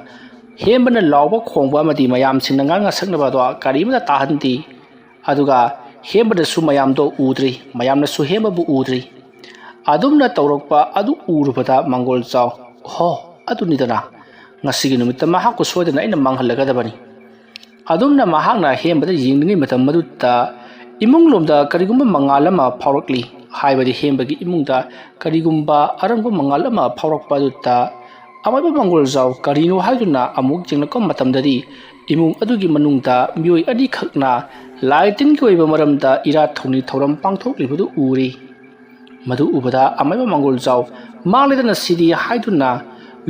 ꯍꯦꯝꯕꯅ ꯂꯥꯎꯕ ꯈꯣꯡꯕ ꯑꯃꯗꯤ ꯃꯌꯥꯝꯁꯤꯡꯅ ꯉꯥꯡꯅ ꯁꯛꯅꯕ ꯑꯗꯣ ꯀꯔꯤꯃꯠꯇ ꯇꯥꯍꯟꯗꯦ꯫ ꯑꯗꯨꯒ ꯍꯦꯝꯕꯅꯁꯨ ꯃꯌꯥꯝꯗꯣ ꯎꯗ꯭ꯔꯤ, ꯃꯌꯥꯝꯅꯁꯨ ꯍꯦꯝꯕꯕꯨ ꯎꯗ꯭ꯔꯤ꯫ ꯑꯗꯨꯝꯅ ꯇꯧꯔꯛꯄ ꯑꯗꯨ ꯎꯔꯨꯕꯗ ꯃꯪꯒꯣꯜꯖꯥꯎ, "ꯍꯣ, ꯑꯗꯨꯅꯤꯗꯅ, ꯉꯁꯤꯒꯤ ꯅꯨꯃꯤꯠꯇ ꯃꯍꯥꯛꯄꯨ ꯁꯣꯏꯗꯅ ꯑꯩꯅ ꯃꯥꯡꯍꯜꯂꯒꯗꯕꯅꯤ"꯫ ꯑꯗꯨꯝꯅ ꯃꯍꯥꯛꯅ ꯍꯦꯝꯕꯗ ꯌꯦꯡꯂꯤꯉꯩ ꯃꯇꯝ ꯑꯗꯨꯗ ꯏꯃꯨꯡꯂꯣꯝꯗ ꯀꯔꯤꯒꯨꯝꯕ ꯃꯉꯥꯜ ꯑꯃ ꯐꯥꯎꯔꯛꯂꯤ꯫ ꯍꯥꯏꯕꯗꯤ ꯍꯦꯝꯕꯒꯤ ꯏꯃꯨꯡꯗ ꯀꯔꯤꯒꯨꯝꯕ ꯑꯔꯪꯕ ꯃꯉꯥꯜ ꯑꯃ ꯐꯥꯎꯔꯛꯄ ꯑꯗꯨꯗ ꯑꯃꯥꯏꯕ ꯃꯪꯒꯣꯜꯖꯥꯎ ꯀꯔꯤꯅꯣ ꯍꯥꯏꯗꯨꯅ ꯑꯃꯨꯛ ꯌꯦꯡꯂꯛꯄ ꯃꯇꯝꯗꯗꯤ ꯏꯃꯨꯡ ꯑꯗꯨꯒꯤ ꯃꯅꯨꯡꯗ ꯃꯤꯑꯣꯏ ꯑꯅꯤꯈꯛꯅ ꯂꯥꯏ ꯇꯤꯟꯒꯤ ꯑꯣꯏꯕ ꯃꯔꯝꯗ ꯏꯔꯥꯠ ꯊꯧꯅꯤ ꯊꯧꯔꯝ ꯄꯥꯡꯊꯣꯛꯂꯤꯕꯗꯨ ꯎꯔꯤ꯫ ꯃꯗꯨ ꯎꯕꯗ ꯑꯃꯥꯏꯕ ꯃꯪꯒꯣꯜꯖꯥꯎ ꯃꯥꯡꯂꯦꯗꯅ ꯁꯤꯗꯤ ꯍꯥꯏꯗꯨꯅ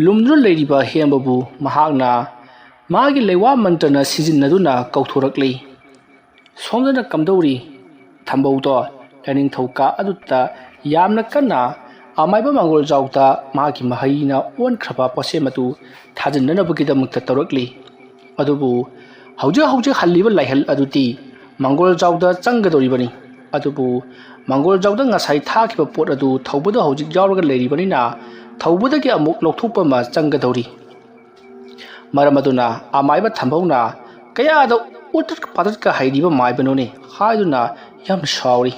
ꯂꯨꯝꯗꯨꯅ ꯂꯩꯔꯤꯕ ꯍꯦꯝꯕꯕꯨ ꯃꯍꯥꯛꯅ ꯃꯥꯒꯤ ꯂꯩꯋꯥ ꯃꯟꯇ꯭ꯔꯅ ꯁꯤꯖꯤꯟꯅꯗꯨꯅ ꯀꯧꯊꯣꯔꯛꯂꯤ꯫ ꯁꯣꯝꯗꯅ ꯀꯝꯗꯧꯔꯤ? ꯊꯝꯕꯧꯗꯣ ꯂꯥꯏꯅꯤꯡꯊꯧ ꯀꯥ ꯑꯗꯨꯗ ꯌꯥꯝꯅ ꯀꯟꯅ ꯑꯃꯥꯏꯕ ꯃꯪꯒꯣꯜꯖꯥꯎꯗ ꯃꯥꯒꯤ ꯃꯍꯩꯅ ꯑꯣꯟꯈ꯭ꯔꯕ ꯄꯣꯠꯁꯦꯝ ꯑꯗꯨ ꯊꯥꯖꯤꯟꯅꯅꯕꯒꯤꯗꯃꯛꯇ ꯇꯧꯔꯛꯂꯤ꯫ ꯑꯗꯨꯕꯨ ꯍꯧꯖꯤꯛ ꯍꯧꯖꯤꯛ ꯍꯜꯂꯤꯕ ꯂꯥꯏꯍꯜ ꯑꯗꯨꯗꯤ ꯃꯪꯒꯣꯜꯖꯥꯎꯗ ꯆꯪꯒꯗꯧꯔꯤꯕꯅꯤ꯫ ꯑꯗꯨꯕꯨ ꯃꯪꯒꯣꯜꯖꯥꯎꯗ ꯉꯁꯥꯏ ꯊꯥꯈꯤꯕ ꯄꯣꯠ ꯑꯗꯨ ꯊꯧꯕꯗ ꯍꯧꯖꯤꯛ ꯌꯥꯎꯔꯒ ꯂꯩꯔꯤꯕꯅꯤꯅ ꯊꯧꯕꯗꯒꯤ ꯑꯃꯨꯛ ꯂꯧꯊꯣꯛꯄ ꯑꯃ ꯆꯪꯒꯗꯧꯔꯤ꯫ ꯃꯔꯝ ꯑꯗꯨꯅ ꯑꯃꯥꯏꯕ ꯊꯝꯕꯧꯅ ꯀꯌꯥꯗ ꯎꯇꯠ ꯄꯥꯇꯠꯀ ꯍꯩꯔꯤꯕ ꯃꯥꯏꯕꯅꯣꯅꯦ ꯍꯥꯏꯗꯨꯅ ꯌꯥꯝꯅ ꯁꯥꯎꯔꯤ꯫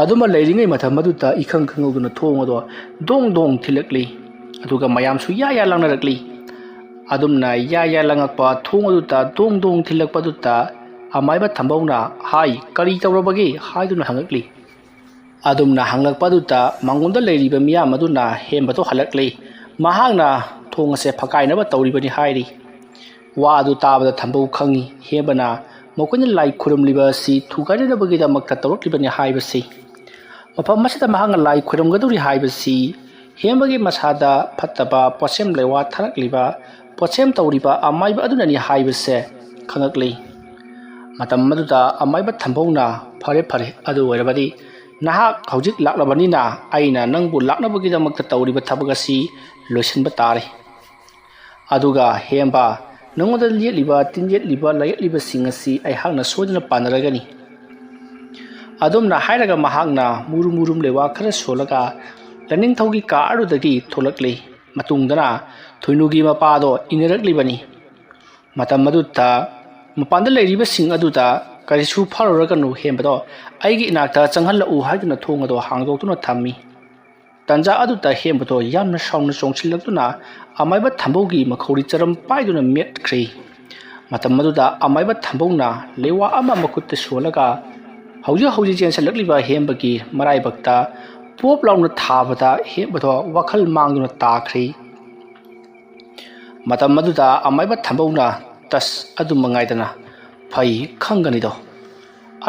ꯑꯗꯨꯃ ꯂꯩꯔꯤꯉꯩ ꯃꯇꯝ ꯑꯗꯨꯗ ꯏꯈꯪ ꯈꯪꯍꯧꯗꯅ ꯊꯣꯡ ꯑꯗꯣ ꯗꯣꯡ ꯗꯣꯡ ꯊꯤꯜꯂꯛꯂꯤ꯫ ꯑꯗꯨꯒ ꯃꯌꯥꯝꯁꯨ ꯌꯥ ꯌꯥ ꯂꯥꯡꯅꯔꯛꯂꯤ꯫ ꯑꯗꯨꯝꯅ ꯌꯥ ꯌꯥ ꯂꯥꯡꯉꯛꯄ ꯊꯣꯡ ꯑꯗꯨꯗ ꯗꯣꯡ ꯗꯣꯡ ꯊꯤꯜꯂꯛꯄ ꯑꯗꯨꯗ ꯑꯃꯥꯏꯕ ꯊꯝꯕꯧꯅ "ꯍꯥꯏ, ꯀꯔꯤ ꯇꯧꯔꯕꯒꯦ?" ꯍꯥꯏꯗꯨꯅ ꯍꯪꯉꯛꯂꯤ꯫ ꯑꯗꯨꯝꯅ ꯍꯪꯂꯛꯄ ꯑꯗꯨꯗ ꯃꯉꯣꯟꯗ ꯂꯩꯔꯤꯕ ꯃꯤꯌꯥꯝ ꯑꯗꯨꯅ ꯍꯦꯝꯕꯗꯣ ꯍꯜꯂꯛꯂꯤ꯫ ꯃꯍꯥꯛꯅ ꯊꯣꯡ ꯑꯁꯦ ꯐꯀꯥꯏꯅꯕ ꯇꯧꯔꯤꯕꯅꯤ ꯍꯥꯏꯔꯤ꯫ ꯋꯥ ꯑꯗꯨ ꯇꯥꯕꯗ ꯊꯝꯕꯧ ꯈꯪꯉꯤ ꯍꯦꯝꯕꯅ ꯃꯈꯣꯏꯅ ꯂꯥꯏ ꯈꯨꯔꯨꯝꯂꯤꯕ ꯑꯁꯤ ꯊꯨꯒꯥꯏꯅꯅꯕꯒꯤꯗꯃꯛꯇ ꯇꯧꯔꯛꯂꯤꯕꯅꯤ ꯍꯥꯏꯕꯁꯤ꯫ ꯃꯐꯝ ꯑꯁꯤꯗ ꯃꯍꯥꯛꯅ ꯂꯥꯏ ꯈꯨꯔꯨꯝꯒꯗꯧꯔꯤ ꯍꯥꯏꯕꯁꯤ ꯍꯦꯝꯕꯒꯤ ꯃꯁꯥꯗ ꯐꯠꯇꯕ ꯄꯣꯠꯁꯦꯝ ꯂꯩꯋꯥ ꯊꯥꯔꯛꯂꯤꯕ ꯄꯣꯠꯁꯦꯝ ꯇꯧꯔꯤꯕ ꯑꯃꯥꯏꯕ ꯑꯗꯨꯅꯅꯤ ꯍꯥꯏꯕꯁꯦ ꯈꯪꯉꯛꯂꯤ꯫ ꯃꯇꯝ ꯑꯗꯨꯗ ꯑꯃꯥꯏꯕ ꯊꯝꯕꯧꯅ "ꯐꯔꯦ ꯐꯔꯦ, ꯑꯗꯨ ꯑꯣꯏꯔꯕꯗꯤ ꯅꯍꯥꯛ ꯍꯧꯖꯤꯛ ꯂꯥꯛꯂꯕꯅꯤꯅ ꯑꯩꯅ ꯅꯪꯕꯨ ꯂꯥꯛꯅꯕꯒꯤꯗꯃꯛꯇ ꯇꯧꯔꯤꯕ ꯊꯕꯛ ꯑꯁꯤ ꯂꯣꯏꯁꯤꯟꯕ ꯇꯥꯔꯦ꯫ ꯑꯗꯨꯒ ꯍꯦꯝꯕ, ꯅꯉꯣꯟꯗ ꯌꯦꯠꯂꯤꯕ ꯇꯤꯟ ꯌꯦꯠꯂꯤꯕ ꯂꯥꯏꯌꯦꯠꯂꯤꯕꯁꯤꯡ ꯑꯁꯤ ꯑꯩꯍꯥꯛꯅ ꯁꯣꯏꯗꯅ ꯄꯥꯟꯅꯔꯒꯅꯤ"꯫ ꯑꯗꯨꯝꯅ ꯍꯥꯏꯔꯒ ꯃꯍꯥꯛꯅ ꯃꯨꯔꯨꯝ ꯃꯨꯔꯨꯝ ꯂꯩꯋꯥ ꯈꯔ ꯁꯣꯜꯂꯒ ꯂꯥꯏꯅꯤꯡꯊꯧꯒꯤ ꯀꯥ ꯑꯗꯨꯗꯒꯤ ꯊꯣꯛꯂꯛꯂꯤ꯫ ꯃꯇꯨꯡꯗꯅ ꯊꯣꯏꯅꯨꯒꯤ ꯃꯄꯥꯗꯣ ꯏꯟꯅꯔꯛꯂꯤꯕꯅꯤ꯫ ꯃꯇꯝ ꯑꯗꯨꯗ ꯃꯄꯥꯟꯗ ꯂꯩꯔꯤꯕꯁꯤꯡ ꯑꯗꯨꯗ "ꯀꯔꯤꯁꯨ ꯐꯥꯎꯔꯨꯔꯒꯅꯨ ꯍꯦꯝꯕꯗꯣ, ꯑꯩꯒꯤ ꯏꯅꯥꯛꯇ ꯆꯪꯍꯜꯂꯛꯎ" ꯍꯥꯏꯗꯨꯅ ꯊꯣꯡ ꯑꯗꯣ ꯍꯥꯡꯗꯣꯛꯇꯨꯅ ꯊꯝꯃꯤ꯫ ꯇꯟꯖꯥ ꯑꯗꯨꯗ ꯍꯦꯝꯕꯗꯣ ꯌꯥꯝꯅ ꯁꯥꯎꯅ ꯆꯣꯡꯁꯤꯜꯂꯛꯇꯨꯅ ꯑꯃꯥꯏꯕ ꯊꯝꯕꯧꯒꯤ ꯃꯈꯧꯔꯤ ꯆꯔꯝ ꯄꯥꯏꯗꯨꯅ ꯃꯦꯠꯈ꯭ꯔꯦ꯫ ꯃꯇꯝ ꯑꯗꯨꯗ ꯑꯃꯥꯏꯕ ꯊꯝꯕꯧꯅ ꯂꯩꯋꯥ ꯑꯃ ꯃꯈꯨꯠꯇ ꯁꯣꯜꯂꯒ ꯍꯧꯖꯤꯛ ꯍꯧꯖꯤꯛ ꯆꯦꯟꯁꯤꯜꯂꯛꯂꯤꯕ ꯍꯦꯝꯕꯒꯤ ꯃꯔꯥꯏꯕꯛꯇ ꯄꯣꯞ ꯂꯥꯎꯅ ꯊꯥꯕꯗ ꯍꯦꯝꯕꯗꯣ ꯋꯥꯈꯜ ꯃꯥꯡꯗꯨꯅ ꯇꯥꯈ꯭ꯔꯦ꯫ ꯃꯇꯝ ꯑꯗꯨꯗ ꯑꯃꯥꯏꯕ ꯊꯝꯕꯧꯅ, "ꯇꯁ, ꯑꯗꯨ ꯃꯉꯥꯏꯗꯅ ꯐꯩ ꯈꯪꯒꯅꯤꯗꯣ"꯫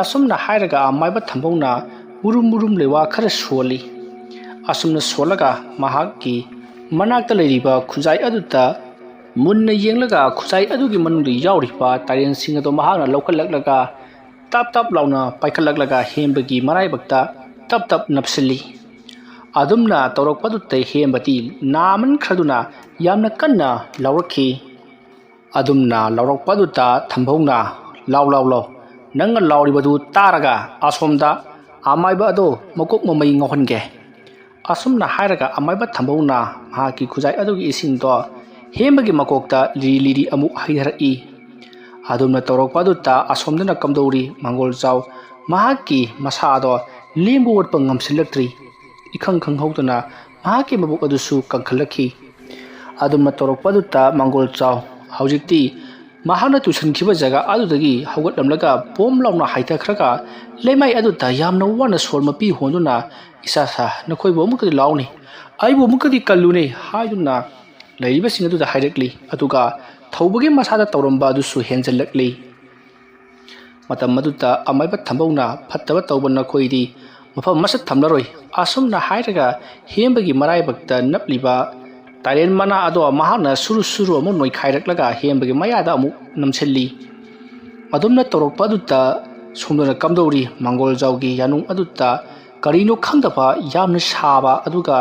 ꯑꯁꯨꯝꯅ ꯍꯥꯏꯔꯒ ꯑꯃꯥꯏꯕ ꯊꯝꯕꯧꯅ ꯃꯨꯔꯨꯝ ꯃꯨꯔꯨꯝ ꯂꯩꯋꯥ ꯈꯔ ꯁꯣꯜꯂꯤ꯫ ꯑꯁꯨꯝꯅ ꯁꯣꯜꯂꯒ ꯃꯍꯥꯛꯀꯤ ꯃꯅꯥꯛꯇ ꯂꯩꯔꯤꯕ ꯈꯨꯖꯥꯏ ꯑꯗꯨꯗ ꯃꯨꯟꯅ ꯌꯦꯡꯂꯒ ꯈꯨꯖꯥꯏ ꯑꯗꯨꯒꯤ ꯃꯅꯨꯡꯗ ꯌꯥꯎꯔꯤꯕ ꯇꯥꯏꯔꯦꯟꯁꯤꯡ ꯑꯗꯨ ꯃꯍꯥꯛꯅ ꯂꯧꯈꯠꯂꯛꯂꯒ ꯇꯞ ꯇꯞ ꯂꯥꯎꯅ ꯄꯥꯏꯈꯠꯂꯛꯂꯒ ꯍꯦꯝꯕꯒꯤ ꯃꯔꯥꯏꯕꯛꯇ ꯇꯞ ꯇꯞ ꯅꯞꯁꯤꯜꯂꯤ꯫ ꯑꯗꯨꯝꯅ ꯇꯧꯔꯛꯄꯗꯨꯗ ꯍꯦꯝꯕꯗꯤ ꯅꯥꯃꯟꯈ꯭ꯔꯗꯨꯅ ꯌꯥꯝꯅ ꯀꯟꯅ ꯂꯥꯎꯔꯛꯈꯤ꯫ ꯑꯗꯨꯝꯅ ꯂꯥꯎꯔꯛꯄꯗꯨꯗ ꯊꯝꯕꯧꯅ, "ꯂꯥꯎ, ꯂꯥꯎ, ꯂꯥꯎ, ꯅꯪꯅ ꯂꯥꯎꯔꯤꯕꯗꯨ ꯇꯥꯔꯒ ꯑꯁꯣꯝꯗ ꯑꯃꯥꯏꯕ ꯑꯗꯣ ꯃꯀꯣꯛ ꯃꯃꯩ ꯉꯥꯎꯍꯟꯒꯦ"꯫ ꯑꯁꯨꯝꯅ ꯍꯥꯏꯔꯒ ꯑꯃꯥꯏꯕ ꯊꯝꯕꯧꯅ ꯃꯍꯥꯛꯀꯤ ꯈꯨꯖꯥꯏ ꯑꯗꯨꯒꯤ ꯏꯁꯤꯡꯗꯣ ꯍꯦꯝꯕꯒꯤ ꯃꯀꯣꯛꯇ ꯂꯤꯔꯤ ꯂꯤꯔꯤ ꯑꯃꯨꯛ ꯍꯩꯊꯔꯛꯏ꯫ ꯑꯗꯨꯝꯅ ꯇꯧꯔꯛꯄ ꯑꯗꯨꯗ ꯑꯁꯣꯝꯗꯅ ꯀꯝꯗꯧꯔꯤ ꯃꯪꯒꯣꯜ ꯆꯥꯎ ꯃꯍꯥꯛꯀꯤ ꯃꯁꯥꯗꯣ ꯂꯦꯡꯕ ꯑꯣꯠꯄ ꯉꯝꯁꯤꯜꯂꯛꯇ꯭ꯔꯤ꯫ ꯏꯈꯪ ꯈꯪꯍꯧꯗꯅ ꯃꯍꯥꯛꯀꯤ ꯃꯕꯨꯛ ꯑꯗꯨꯁꯨ ꯀꯪꯈꯠꯂꯛꯈꯤ꯫ ꯑꯗꯨꯝꯅ ꯇꯧꯔꯛꯄ ꯑꯗꯨꯗ ꯃꯪꯒꯣꯜ ꯆꯥꯎ ꯍꯧꯖꯤꯛꯇꯤ ꯃꯍꯥꯛꯅ ꯇꯨꯁꯟꯈꯤꯕ ꯖꯒꯥ ꯑꯗꯨꯗꯒꯤ ꯍꯧꯒꯠꯂꯝꯂꯒ ꯄꯣꯝ ꯂꯥꯎꯅ ꯍꯥꯏꯊꯈ꯭ꯔꯒ ꯂꯩꯃꯥꯏ ꯑꯗꯨꯗ ꯌꯥꯝꯅ ꯋꯥꯅ ꯁꯣꯔ ꯃꯄꯤ ꯍꯣꯟꯗꯨꯅ, "ꯏꯁꯥ ꯁꯥ, ꯅꯈꯣꯏꯕꯨ ꯑꯃꯨꯛꯀꯗꯤ ꯂꯥꯎꯅꯤ, ꯑꯩꯕꯨ ꯑꯃꯨꯛꯀꯗꯤ ꯀꯜꯂꯨꯅꯦ" ꯍꯥꯏꯗꯨꯅ ꯂꯩꯔꯤꯕꯁꯤꯡ ꯑꯗꯨꯗ ꯍꯥꯏꯔꯛꯂꯤ꯫ ꯑꯗꯨꯒ ꯊꯧꯕꯒꯤ ꯃꯁꯥꯗ ꯇꯧꯔꯝꯕ ꯑꯗꯨꯁꯨ ꯍꯦꯟꯖꯜꯂꯛꯂꯤ꯫ ꯃꯇꯝ ꯑꯗꯨꯗ ꯑꯃꯥꯏꯕ ꯊꯝꯕꯧꯅ, "ꯐꯠꯇꯕ ꯇꯧꯕ ꯅꯈꯣꯏꯗꯤ ꯃꯐꯝ ꯑꯃꯁꯨ ꯊꯝꯂꯔꯣꯏ"꯫ ꯑꯁꯨꯝꯅ ꯍꯥꯏꯔꯒ ꯍꯦꯝꯕꯒꯤ ꯃꯔꯥꯏꯕꯛꯇ ꯅꯞꯂꯤꯕ ꯇꯥꯏꯔꯦꯟ ꯃꯅꯥ ꯑꯗꯣ ꯃꯍꯥꯛꯅ ꯁꯨꯔꯨ ꯁꯨꯔꯨ ꯑꯃꯨꯛ ꯅꯣꯏꯈꯥꯏꯔꯛꯂꯒ ꯍꯦꯝꯕꯒꯤ ꯃꯌꯥꯗ ꯑꯃꯨꯛ ꯅꯝꯁꯤꯜꯂꯤ꯫ ꯑꯗꯨꯝꯅ ꯇꯧꯔꯛꯄ ꯑꯗꯨꯗ ꯁꯣꯝꯗꯅ ꯀꯝꯗꯧꯔꯤ ꯃꯪꯒꯣꯜ ꯖꯥꯎꯒꯤ ꯌꯥꯅꯨꯡ ꯑꯗꯨꯗ ꯀꯔꯤꯅꯣ ꯈꯪꯗꯕ ꯌꯥꯝꯅ ꯁꯥꯕ ꯑꯗꯨꯒ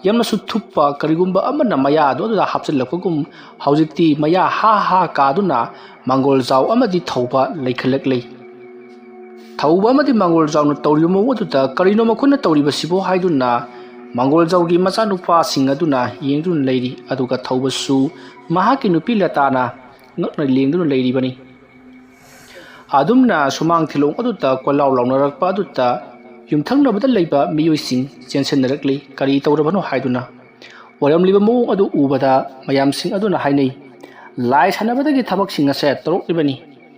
ꯌꯥꯝꯅꯁꯨ ꯊꯨꯞꯄ ꯀꯔꯤꯒꯨꯝꯕ ꯑꯃꯅ ꯃꯌꯥ ꯑꯗꯨ ꯑꯗꯨꯗ ꯍꯥꯞꯆꯤꯜꯂꯛꯄꯒꯨꯝ ꯍꯧꯖꯤꯛꯇꯤ ꯃꯌꯥ ꯍꯥ ꯍꯥ ꯀꯥꯗꯨꯅ ꯃꯪꯒꯣꯜ ꯖꯥꯎ ꯑꯃꯗꯤ ꯊꯧꯕ ꯂꯩꯈꯠꯂꯛꯂꯤ꯫ ꯊꯧꯕ ꯑꯃꯗꯤ ꯃꯪꯒꯣꯜ ꯖꯥꯎꯅ ꯇꯧꯔꯤꯕ ꯃꯑꯣꯡ ꯑꯗꯨꯗ ꯀꯔꯤꯅꯣ ꯃꯈꯣꯏꯅ ꯇꯧꯔꯤꯕꯁꯤꯕꯣ ꯍꯥꯏꯗꯨꯅ ꯃꯪꯒꯣꯜ ꯖꯥꯎꯒꯤ ꯃꯆꯥꯅꯨꯄꯥꯁꯤꯡ ꯑꯗꯨꯅ ꯌꯦꯡꯗꯨꯅ ꯂꯩꯔꯤ꯫ ꯑꯗꯨꯒ ꯊꯧꯕꯁꯨ ꯃꯍꯥꯛꯀꯤ ꯅꯨꯄꯤ ꯂꯇꯥꯅ ꯉꯛꯅ ꯂꯦꯡꯗꯨꯅ ꯂꯩꯔꯤꯕꯅꯤ꯫ ꯑꯗꯨꯝꯅ ꯁꯨꯃꯥꯡ ꯊꯤꯂꯣꯡ ꯑꯗꯨꯗ ꯀꯣꯏꯂꯥꯎ ꯂꯥꯎꯅꯔꯛꯄ ꯑꯗꯨꯗ ꯌꯨꯝꯊꯪꯅꯕꯗ ꯂꯩꯕ ꯃꯤꯑꯣꯏꯁꯤꯡ ꯆꯦꯟꯁꯤꯟꯅꯔꯛꯂꯤ꯫ ꯀꯔꯤ ꯇꯧꯔꯕꯅꯣ ꯍꯥꯏꯗꯨꯅ ꯑꯣꯏꯔꯝꯂꯤꯕ ꯃꯑꯣꯡ ꯑꯗꯨ ꯎꯕꯗ ꯃꯌꯥꯝꯁꯤꯡ ꯑꯗꯨꯅ ꯍꯥꯏꯅꯩ, "ꯂꯥꯏ ꯁꯥꯟꯅꯕꯗꯒꯤ ꯊꯕꯛꯁꯤꯡ ꯑꯁꯦ ꯇꯧꯔꯛꯂꯤꯕꯅꯤ"꯫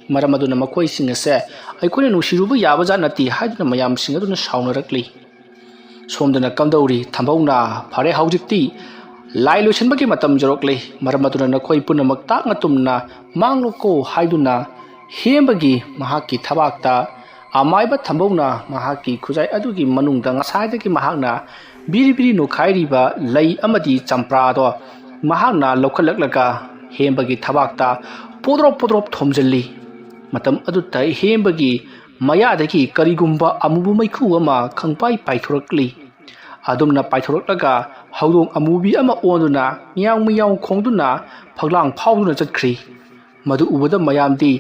ꯃꯔꯝ ꯑꯗꯨꯅ ꯃꯈꯣꯏꯁꯤꯡ ꯑꯁꯦ ꯑꯩꯈꯣꯏꯅ ꯅꯨꯡꯁꯤꯔꯨꯕ ꯌꯥꯕꯖꯥꯠ ꯅꯠꯇꯦ ꯍꯥꯏꯗꯨꯅ ꯃꯌꯥꯝꯁꯤꯡ ꯑꯗꯨꯅ ꯁꯥꯎꯅꯔꯛꯂꯤ꯫ ꯁꯣꯝꯗꯅ ꯀꯝꯗꯧꯔꯤ? ꯊꯝꯕꯧꯅ ꯐꯔꯦ, ꯍꯧꯖꯤꯛꯇꯤ ꯂꯥꯏ ꯂꯣꯏꯁꯤꯟꯕꯒꯤ ꯃꯇꯝ ꯌꯧꯔꯛꯂꯦ, ꯃꯔꯝ ꯑꯗꯨꯅ ꯅꯈꯣꯏ ꯄꯨꯝꯅꯃꯛ ꯇꯥꯛꯅ ꯇꯨꯝꯅ ꯃꯥꯡꯂꯣꯀꯣ ꯍꯥꯏꯗꯨꯅ ꯍꯦꯝꯕꯒꯤ ꯃꯍꯥꯛꯀꯤ ꯊꯕꯥꯛꯇ ꯑꯃꯥꯏꯕ ꯊꯝꯕꯧꯅ ꯃꯍꯥꯛꯀꯤ ꯈꯨꯖꯥꯏ ꯑꯗꯨꯒꯤ ꯃꯅꯨꯡꯗ ꯉꯁꯥꯏꯗꯒꯤ ꯃꯍꯥꯛꯅ ꯕꯤꯔꯤ ꯕꯤꯔꯤ ꯅꯣꯛꯈꯥꯏꯔꯤꯕ ꯂꯩ ꯑꯃꯗꯤ ꯆꯝꯄ꯭ꯔꯥꯗꯣ ꯃꯍꯥꯛꯅ ꯂꯧꯈꯠꯂꯛꯂꯒ ꯍꯦꯝꯕꯒꯤ ꯊꯕꯥꯛꯇ ꯄꯣꯗ꯭ꯔꯣꯞ ꯄꯣꯗ꯭ꯔꯣꯞ ꯊꯣꯝꯖꯤꯜꯂꯤ꯫ ꯃꯇꯝ ꯑꯗꯨꯗ ꯍꯦꯝꯕꯒꯤ ꯃꯌꯥꯗꯒꯤ ꯀꯔꯤꯒꯨꯝꯕ ꯑꯃꯨꯕ ꯃꯩꯈꯨ ꯑꯃ ꯈꯪꯄꯥꯏ ꯄꯥꯏꯊꯣꯔꯛꯂꯤ꯫ ꯑꯗꯨꯝꯅ ꯄꯥꯏꯊꯣꯔꯛꯂꯒ ꯍꯧꯗꯣꯡ ꯑꯃꯨꯕꯤ ꯑꯃ ꯑꯣꯟꯗꯨꯅ ꯃꯤꯌꯥꯎ ꯃꯤꯌꯥꯎ ꯈꯣꯡꯗꯨꯅ ꯐꯛꯂꯥꯡ ꯐꯥꯎꯗꯨꯅ ꯆꯠꯈ꯭ꯔꯤ꯫ ꯃꯗꯨ ꯎꯕꯗ ꯃꯌꯥꯝꯗꯤ,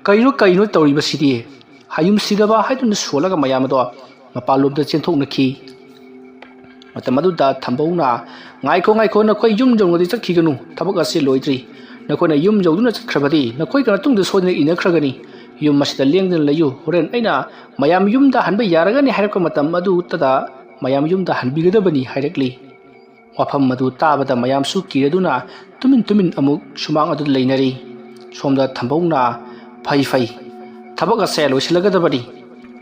"ꯀꯩꯅꯣ, ꯀꯩꯅꯣ ꯇꯧꯔꯤꯕꯁꯤꯗꯤ? ꯍꯌꯨꯝ ꯁꯤꯗꯕ!" ꯍꯥꯏꯗꯨꯅ ꯁꯣꯜꯂꯒ ꯃꯌꯥꯝ ꯑꯗꯣ ꯃꯄꯥꯟꯂꯣꯝꯗ ꯆꯦꯟꯊꯣꯛꯅꯈꯤ꯫ ꯃꯇꯝ ꯑꯗꯨꯗ ꯊꯝꯕꯧꯅ, "ꯉꯥꯏꯈꯣ, ꯉꯥꯏꯈꯣ, ꯅꯈꯣꯏ ꯌꯨꯝ ꯌꯧꯅꯗꯤ ꯆꯠꯈꯤꯒꯅꯨ, ꯊꯕꯛ ꯑꯁꯤ ꯂꯣꯏꯗ꯭ꯔꯤ꯫ ꯅꯈꯣꯏꯅ ꯌꯨꯝ ꯌꯧꯗꯨꯅ ꯆꯠꯈ꯭ꯔꯕꯗꯤ ꯅꯈꯣꯏꯒ ꯃꯇꯨꯡꯗ ꯁꯣꯏꯗꯅ ꯏꯟꯅꯈ꯭ꯔꯒꯅꯤ꯫ ꯌꯨꯝ ꯑꯁꯤꯗ ꯂꯦꯡꯗꯅ ꯂꯩꯌꯨ, ꯍꯣꯔꯦꯟ ꯑꯩꯅ ꯃꯌꯥꯝ ꯌꯨꯝꯗ ꯍꯟꯕ ꯌꯥꯔꯒꯅꯤ ꯍꯥꯏꯔꯛꯄ ꯃꯇꯝ ꯑꯗꯨꯗ ꯃꯌꯥꯝ ꯌꯨꯝꯗ ꯍꯟꯕꯤꯒꯗꯕꯅꯤ" ꯍꯥꯏꯔꯛꯂꯤ꯫ ꯋꯥꯐꯝ ꯑꯗꯨ ꯇꯥꯕꯗ ꯃꯌꯥꯝꯁꯨ ꯀꯤꯔꯗꯨꯅ ꯇꯨꯃꯤꯟ ꯇꯨꯃꯤꯟ ꯑꯃꯨꯛ ꯁꯨꯃꯥꯡ ꯑꯗꯨꯗ ꯂꯩꯅꯔꯤ꯫ ꯁꯣꯝꯗ ꯊꯝꯕꯧꯅ, "ꯐꯩ, ꯐꯩ, ꯊꯕꯛ ꯑꯁꯦ ꯂꯣꯏꯁꯤꯜꯂꯒꯗꯕꯅꯤ"꯫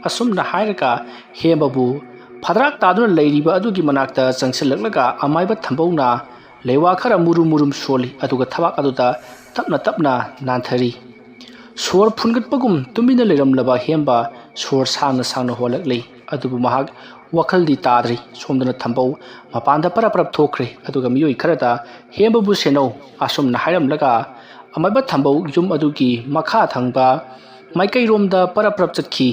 ꯑꯁꯨꯝꯅ ꯍꯥꯏꯔꯒ ꯍꯦꯝꯕꯕꯨ ꯐꯗ꯭ꯔꯥꯛ ꯇꯥꯗꯨꯅ ꯂꯩꯔꯤꯕ ꯑꯗꯨꯒꯤ ꯃꯅꯥꯛꯇ ꯆꯪꯁꯤꯜꯂꯛꯂꯒ ꯑꯃꯥꯏꯕ ꯊꯝꯕꯧꯅ ꯂꯩꯋꯥ ꯈꯔ ꯃꯨꯔꯨꯝ ꯃꯨꯔꯨꯝ ꯁꯣꯜꯂꯤ, ꯑꯗꯨꯒ ꯊꯕꯥꯛ ꯑꯗꯨꯗ ꯇꯞꯅ ꯇꯞꯅ ꯅꯥꯟꯊꯔꯤ꯫ ꯁꯣꯔ ꯐꯨꯟꯒꯠꯄꯒꯨꯝ ꯇꯨꯃꯤꯟꯅ ꯂꯩꯔꯝꯂꯕ ꯍꯦꯝꯕ ꯁꯣꯔ ꯁꯥꯡꯅ ꯁꯥꯡꯅ ꯍꯣꯜꯂꯛꯂꯤ, ꯑꯗꯨꯕꯨ ꯃꯍꯥꯛ ꯋꯥꯈꯜꯗꯤ ꯇꯥꯗ꯭ꯔꯤ꯫ ꯁꯣꯝꯗꯅ ꯊꯝꯕꯧ ꯃꯄꯥꯟꯗ ꯄꯔꯞ ꯄꯔꯞ ꯊꯣꯛꯈ꯭ꯔꯦ, ꯑꯗꯨꯒ ꯃꯤꯑꯣꯏ ꯈꯔꯗ, "ꯍꯦꯝꯕꯕꯨ ꯁꯦꯟꯅꯧ" ꯑꯁꯨꯝꯅ ꯍꯥꯏꯔꯝꯂꯒ ꯑꯃꯥꯏꯕ ꯊꯝꯕꯧ ꯌꯨꯝ ꯑꯗꯨꯒꯤ ꯃꯈꯥ ꯊꯪꯕ ꯃꯥꯏꯀꯩꯔꯣꯝꯗ ꯄꯔꯞ ꯄꯔꯞ ꯆꯠꯈꯤ꯫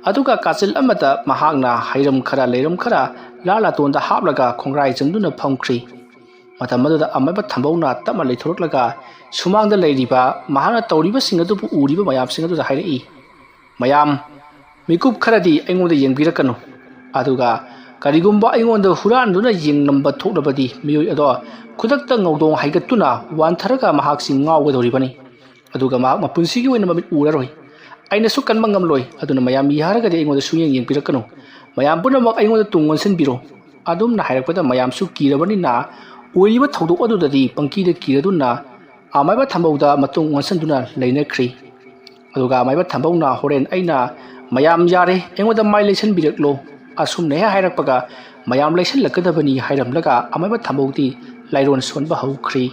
ꯑꯗꯨꯒ ꯀꯥꯆꯤꯜ ꯑꯃꯗ ꯃꯍꯥꯛꯅ ꯍꯩꯔꯝ ꯈꯔ ꯂꯩꯔꯝ ꯈꯔ ꯂꯥ ꯂꯥꯇꯣꯟꯗ ꯍꯥꯞꯂꯒ ꯈꯣꯡꯒ꯭ꯔꯥꯏ ꯆꯟꯗꯨꯅ ꯐꯝꯈ꯭ꯔꯤ꯫ ꯃꯇꯝ ꯑꯗꯨꯗ ꯑꯃꯥꯏꯕ ꯊꯝꯕꯧꯅ ꯇꯞꯅ ꯂꯩꯊꯣꯔꯛꯂꯒ ꯁꯨꯃꯥꯡꯗ ꯂꯩꯔꯤꯕ ꯃꯍꯥꯛꯅ ꯇꯧꯔꯤꯕꯁꯤꯡ ꯑꯗꯨꯕꯨ ꯎꯔꯤꯕ ꯃꯌꯥꯝꯁꯤꯡ ꯑꯗꯨꯗ ꯍꯥꯏꯔꯛꯏ, "ꯃꯌꯥꯝ, ꯃꯤꯀꯨꯞ ꯈꯔꯗꯤ ꯑꯩꯉꯣꯟꯗ ꯌꯦꯡꯕꯤꯔꯛꯀꯅꯨ꯫ ꯑꯗꯨꯒ ꯀꯔꯤꯒꯨꯝꯕ ꯑꯩꯉꯣꯟꯗ ꯍꯨꯔꯥꯟꯗꯨꯅ ꯌꯦꯡꯂꯝꯕ ꯊꯣꯛꯂꯕꯗꯤ ꯃꯤꯑꯣꯏ ꯑꯗꯣ ꯈꯨꯗꯛꯇ ꯉꯧꯗꯣꯡ ꯍꯥꯏꯒꯠꯇꯨꯅ ꯋꯥꯟꯊꯔꯒ ꯃꯍꯥꯛꯁꯤ ꯉꯥꯎꯒꯗꯧꯔꯤꯕꯅꯤ꯫ ꯑꯗꯨꯒ ꯃꯍꯥꯛ ꯃꯄꯨꯟꯁꯤꯒꯤ ꯑꯣꯏꯅ ꯃꯃꯤꯠ ꯎꯔꯔꯣꯏ꯫ ꯑꯩꯅꯁꯨ ꯀꯟꯕ ꯉꯝꯂꯣꯏ꯫ ꯑꯗꯨꯅ ꯃꯌꯥꯝ ꯌꯥꯔꯒꯗꯤ ꯑꯩꯉꯣꯟꯗ ꯁꯨꯡꯌꯦꯡ ꯌꯦꯡꯕꯤꯔꯛꯀꯅꯨ꯫ ꯃꯌꯥꯝ ꯄꯨꯝꯅꯃꯛ ꯑꯩꯉꯣꯟꯗ ꯇꯨꯡ ꯑꯣꯟꯁꯤꯟꯕꯤꯔꯣ"꯫ ꯑꯗꯨꯝꯅ ꯍꯥꯏꯔꯛꯄꯗ ꯃꯌꯥꯝꯁꯨ ꯀꯤꯔꯕꯅꯤꯅ ꯑꯣꯏꯔꯤꯕ ꯊꯧꯗꯣꯛ ꯑꯗꯨꯗꯗꯤ ꯄꯪꯀꯤꯗ ꯀꯤꯔꯗꯨꯅ ꯑꯃꯥꯏꯕ ꯊꯝꯕꯧꯗ ꯃꯇꯨꯡ ꯑꯣꯟꯁꯤꯟꯗꯨꯅ ꯂꯩꯅꯈ꯭ꯔꯤ꯫ ꯑꯗꯨꯒ ꯑꯃꯥꯏꯕ ꯊꯝꯕꯧꯅ ꯍꯣꯔꯦꯟ ꯑꯩꯅ "ꯃꯌꯥꯝ ꯌꯥꯔꯦ, ꯑꯩꯉꯣꯟꯗ ꯃꯥꯏ ꯂꯩꯁꯟꯕꯤꯔꯛꯂꯣ" ꯑꯁꯨꯝꯅ ꯍꯦꯛ ꯍꯥꯏꯔꯛꯄꯒ ꯃꯌꯥꯝ ꯂꯩꯁꯜꯂꯛꯀꯗꯕꯅꯤ ꯍꯥꯏꯔꯝꯂꯒ ꯑꯃꯥꯏꯕ ꯊꯝꯕꯧꯗꯤ ꯂꯥꯏꯔꯣꯟ ꯁꯣꯟꯕ ꯍꯧꯈ꯭ꯔꯤ꯫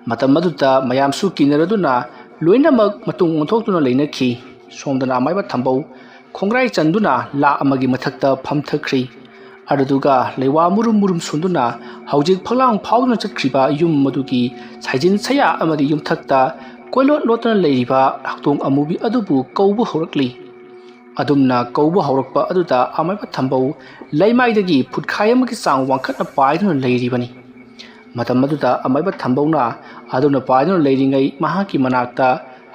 ꯃꯇꯝ ꯑꯗꯨꯗ ꯃꯌꯥꯝꯁꯨ ꯀꯤꯅꯔꯗꯨꯅ ꯂꯣꯏꯅꯃꯛ ꯃꯇꯨꯡ ꯑꯣꯟꯊꯣꯛꯇꯨꯅ ꯂꯩꯅꯈꯤ꯫ ꯁꯣꯝꯗꯅ ꯑꯃꯥꯏꯕ ꯊꯝꯕꯧ ꯈꯣꯡꯒ꯭ꯔꯥꯏ ꯆꯟꯗꯨꯅ ꯂꯥ ꯑꯃꯒꯤ ꯃꯊꯛꯇ ꯐꯝꯊꯈ꯭ꯔꯤ꯫ ꯑꯗꯨꯗꯨꯒ ꯂꯩꯋꯥ ꯃꯨꯔꯨꯝ ꯃꯨꯔꯨꯝ ꯁꯣꯟꯗꯨꯅ ꯍꯧꯖꯤꯛ ꯐꯛꯂꯥꯡ ꯐꯥꯎꯗꯨꯅ ꯆꯠꯈ꯭ꯔꯤꯕ ꯌꯨꯝ ꯑꯗꯨꯒꯤ ꯁꯥꯏꯖꯤꯟ ꯁꯌꯥ ꯑꯃꯗꯤ ꯌꯨꯝꯊꯛꯇ ꯀꯣꯏꯂꯣꯠ ꯂꯣꯠꯇꯨꯅ ꯂꯩꯔꯤꯕ ꯍꯧꯗꯣꯡ ꯑꯃꯨꯕꯤ ꯑꯗꯨꯕꯨ ꯀꯧꯕ ꯍꯧꯔꯛꯂꯤ꯫ ꯑꯗꯨꯝꯅ ꯀꯧꯕ ꯍꯧꯔꯛꯄ ꯑꯗꯨꯗ ꯑꯃꯥꯏꯕ ꯊꯝꯕꯧ ꯂꯩꯃꯥꯏꯗꯒꯤ ꯐꯨꯠꯈꯥꯏ ꯑꯃꯒꯤ ꯆꯥꯡ ꯋꯥꯡꯈꯠꯅ ꯄꯥꯏꯗꯨꯅ ꯂꯩꯔꯤꯕꯅꯤ꯫ ꯃꯇꯝ ꯑꯗꯨꯗ ꯑꯃꯥꯏꯕ ꯊꯝꯕꯧꯅ ꯑꯗꯨꯅ ꯄꯥꯏꯗꯨꯅ ꯂꯩꯔꯤꯉꯩ ꯃꯍꯥꯛꯀꯤ ꯃꯅꯥꯛꯇ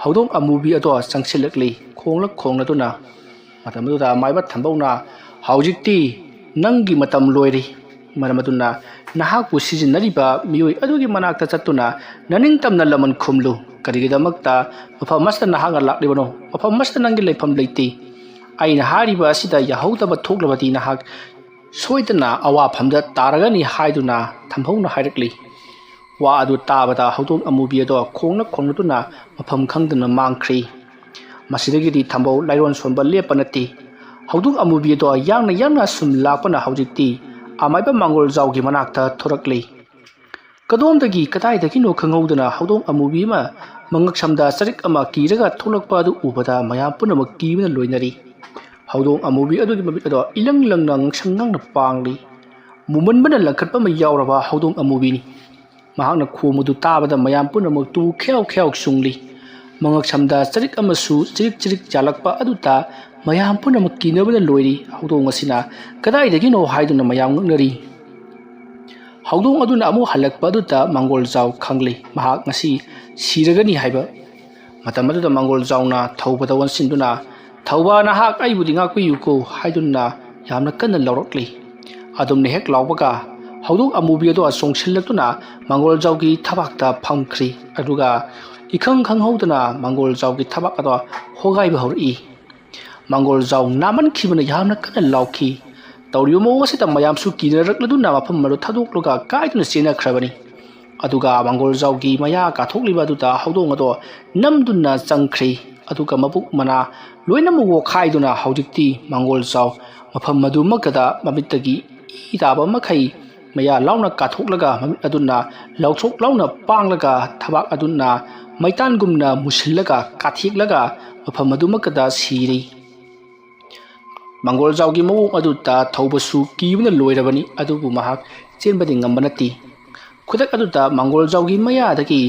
ꯍꯧꯗꯣꯡ ꯑꯃꯨꯕꯤ ꯑꯗꯣ ꯆꯪꯁꯤꯜꯂꯛꯂꯤ, ꯈꯣꯡꯂꯛ ꯈꯣꯡꯂꯗꯨꯅ꯫ ꯃꯇꯝ ꯑꯗꯨꯗ ꯑꯃꯥꯏꯕ ꯊꯝꯕꯧꯅ, "ꯍꯧꯖꯤꯛꯇꯤ ꯅꯪꯒꯤ ꯃꯇꯝ ꯂꯣꯏꯔꯦ꯫ ꯃꯔꯝ ꯑꯗꯨꯅ ꯅꯍꯥꯛꯄꯨ ꯁꯤꯖꯤꯟꯅꯔꯤꯕ ꯃꯤꯑꯣꯏ ꯑꯗꯨꯒꯤ ꯃꯅꯥꯛꯇ ꯆꯠꯇꯨꯅ ꯅꯅꯤꯡꯇꯝꯅ ꯂꯃꯟ ꯈꯨꯝꯂꯨ꯫ ꯀꯔꯤꯒꯤꯗꯃꯛꯇ ꯃꯐꯝ ꯑꯁꯤꯗ ꯅꯍꯥꯛꯅ ꯂꯥꯛꯂꯤꯕꯅꯣ? ꯃꯐꯝ ꯑꯁꯤꯗ ꯅꯪꯒꯤ ꯂꯩꯐꯝ ꯂꯩꯇꯦ꯫ ꯑꯩꯅ ꯍꯥꯏꯔꯤꯕ ꯑꯁꯤꯗ ꯌꯥꯍꯧꯗꯕ ꯊꯣꯛꯂꯕꯗꯤ ꯅꯍꯥꯛ ꯁꯣꯏꯗꯅ ꯑꯋꯥꯐꯝꯗ ꯇꯥꯔꯒꯅꯤ" ꯍꯥꯏꯗꯨꯅ ꯊꯝꯕꯧꯅ ꯍꯥꯏꯔꯛꯂꯤ꯫ ꯋꯥ ꯑꯗꯨ ꯇꯥꯕꯗ ꯍꯧꯗꯣꯡ ꯑꯃꯨꯕꯤ ꯑꯗꯣ ꯈꯣꯡꯅ ꯈꯣꯡꯅꯗꯨꯅ ꯃꯐꯝ ꯈꯪꯗꯅ ꯃꯥꯡꯈ꯭ꯔꯤ꯫ ꯃꯁꯤꯗꯒꯤꯗꯤ ꯊꯝꯕꯧ ꯂꯥꯏꯔꯣꯟ ꯁꯣꯟꯕ ꯂꯦꯞꯄ ꯅꯠꯇꯦ꯫ ꯍꯧꯗꯣꯡ ꯑꯃꯨꯕꯤ ꯑꯗꯣ ꯌꯥꯡꯅ ꯌꯥꯡꯅ ꯁꯨꯝ ꯂꯥꯛꯄꯅ ꯍꯧꯖꯤꯛꯇꯤ ꯑꯃꯥꯏꯕ ꯃꯥꯡꯒꯣꯜꯖꯥꯎꯒꯤ ꯃꯅꯥꯛꯇ ꯊꯣꯔꯛꯂꯤ꯫ ꯀꯗꯣꯝꯗꯒꯤ ꯀꯗꯥꯏꯗꯒꯤꯅꯣ ꯈꯪꯍꯧꯗꯅ ꯍꯧꯗꯣꯡ ꯑꯃꯨꯕꯤ ꯑꯃ ꯃꯉꯛꯁꯝꯗ ꯆꯔꯤꯛ ꯑꯃ ꯀꯤꯔꯒ ꯊꯣꯛꯂꯛꯄ ꯑꯗꯨ ꯎꯕꯗ ꯃꯌꯥꯝ ꯄꯨꯝꯅꯃꯛ ꯀꯤꯕꯅ ꯂꯣꯏꯅꯔꯤ꯫ ꯍꯧꯗꯣꯡ ꯑꯃꯨꯕꯤ ꯑꯗꯨꯒꯤ ꯃꯃꯤꯠ ꯑꯗꯣ ꯏꯂꯪ ꯂꯪꯅ ꯉꯛꯁꯪ ꯉꯥꯡꯅ ꯄꯥꯡꯂꯤ꯫ ꯃꯨꯃꯟꯕꯅ ꯂꯪꯈꯠꯄ ꯑꯃ ꯌꯥꯎꯔꯕ ꯍꯧꯗꯣꯡ ꯑꯃꯨꯕꯤꯅꯤ꯫ ꯃꯍꯥꯛꯅ ꯈꯣꯡꯕꯗꯨ ꯇꯥꯕꯗ ꯃꯌꯥꯝ ꯄꯨꯝꯅꯃꯛꯇꯨ ꯈ꯭ꯌꯥꯎ ꯈ꯭ꯌꯥꯎ ꯆꯨꯡꯂꯤ꯫ ꯃꯉꯛꯁꯝꯗ ꯆꯔꯤꯛ ꯑꯃꯁꯨ ꯆꯤꯔꯤꯛ ꯆꯤꯔꯤꯛ ꯌꯥꯜꯂꯛꯄ ꯑꯗꯨꯗ ꯃꯌꯥꯝ ꯄꯨꯝꯅꯃꯛ ꯀꯤꯅꯕꯅ ꯂꯣꯏꯔꯤ꯫ ꯍꯧꯗꯣꯡ ꯑꯁꯤꯅ ꯀꯗꯥꯏꯗꯒꯤꯅꯣ ꯍꯥꯏꯗꯨꯅ ꯃꯌꯥꯝ ꯉꯛꯅꯔꯤ꯫ ꯍꯧꯗꯣꯡ ꯑꯗꯨꯅ ꯑꯃꯨꯛ ꯍꯜꯂꯛꯄ ꯑꯗꯨꯗ ꯃꯥꯡꯒꯣꯜꯖꯥꯎ ꯈꯪꯂꯤ, ꯃꯍꯥꯛ ꯉꯁꯤ ꯁꯤꯔꯒꯅꯤ ꯍꯥꯏꯕ꯫ ꯃꯇꯝ ꯑꯗꯨꯗ ꯃꯥꯡꯒꯣꯜꯖꯥꯎꯅ ꯊꯧꯕꯗ ꯑꯣꯟꯁꯤꯟꯗꯨꯅ, "ꯊꯧꯕ, ꯅꯍꯥꯛ ꯑꯩꯕꯨꯗꯤ ꯉꯥꯛꯄꯤꯌꯨꯀꯣ" ꯍꯥꯏꯗꯨꯅ ꯌꯥꯝꯅ ꯀꯟꯅ ꯂꯥꯎꯔꯛꯂꯤ꯫ ꯑꯗꯨꯝꯅ ꯍꯦꯛ ꯂꯥꯎꯕꯒ ꯍꯧꯗꯣꯡ ꯑꯃꯨꯕꯤ ꯑꯗꯣ ꯆꯣꯡꯁꯤꯜꯂꯛꯇꯨꯅ ꯃꯥꯡꯒꯣꯜꯖꯥꯎꯒꯤ ꯊꯕꯥꯛꯇ ꯐꯝꯈ꯭ꯔꯤ꯫ ꯑꯗꯨꯒ ꯏꯈꯪ ꯈꯪꯍꯧꯗꯅ ꯃꯥꯡꯒꯣꯜꯖꯥꯎꯒꯤ ꯊꯕꯥꯛ ꯑꯗꯣ ꯍꯣꯒꯥꯏꯕ ꯍꯧꯔꯛꯏ꯫ ꯃꯥꯡꯒꯣꯜꯖꯥꯎ ꯅꯥꯃꯟꯈꯤꯕꯅ ꯌꯥꯝꯅ ꯀꯟꯅ ꯂꯥꯎꯈꯤ꯫ ꯇꯧꯔꯤꯕ ꯃꯑꯣꯡ ꯑꯁꯤꯗ ꯃꯌꯥꯝꯁꯨ ꯀꯤꯅꯔꯛꯂꯗꯨꯅ ꯃꯐꯝ ꯑꯗꯨ ꯊꯥꯗꯣꯛꯂꯒ ꯀꯥꯏꯗꯨꯅ ꯆꯦꯟꯅꯈ꯭ꯔꯕꯅꯤ꯫ ꯑꯗꯨꯒ ꯃꯪꯒꯣꯜꯖꯥꯎꯒꯤ ꯃꯌꯥ ꯀꯥꯊꯣꯛꯂꯤꯕ ꯑꯗꯨꯗ ꯍꯧꯗꯣꯡ ꯑꯗꯣ ꯅꯝꯗꯨꯅ ꯆꯪꯈ꯭ꯔꯤ꯫ ꯑꯗꯨꯒ ꯃꯕꯨꯛ ꯃꯅꯥ ꯂꯣꯏꯅꯃꯛ ꯑꯣꯈꯥꯏꯗꯨꯅ ꯍꯧꯖꯤꯛꯇꯤ ꯃꯪꯒꯣꯜꯖꯥꯎ ꯃꯐꯝ ꯑꯗꯨꯃꯛꯇꯗ ꯃꯃꯤꯠꯇꯒꯤ ꯏ ꯇꯥꯕ ꯃꯈꯩ ꯃꯌꯥ ꯂꯥꯎꯅ ꯀꯥꯊꯣꯛꯂꯒ ꯃꯃꯤꯠ ꯑꯗꯨꯅ ꯂꯥꯎꯊꯣꯛ ꯂꯥꯎꯅ ꯄꯥꯡꯂꯒ ꯊꯕꯥꯛ ꯑꯗꯨꯅ ꯃꯩꯇꯥꯟꯒꯨꯝꯅ ꯃꯨꯁꯤꯜꯂꯒ ꯀꯥꯊꯦꯛꯂꯒ ꯃꯐꯝ ꯑꯗꯨꯃꯛꯇꯗ ꯁꯤꯔꯤ꯫ ꯃꯪꯒꯣꯜꯖꯥꯎꯒꯤ ꯃꯑꯣꯡ ꯑꯗꯨꯗ ꯊꯧꯕꯁꯨ ꯀꯤꯕꯅ ꯂꯣꯏꯔꯕꯅꯤ, ꯑꯗꯨꯕꯨ ꯃꯍꯥꯛ ꯆꯦꯟꯕꯗꯤ ꯉꯝꯕ ꯅꯠꯇꯦ꯫ ꯈꯨꯗꯛ ꯑꯗꯨꯗ ꯃꯪꯒꯣꯜꯖꯥꯎꯒꯤ ꯃꯌꯥꯗꯒꯤ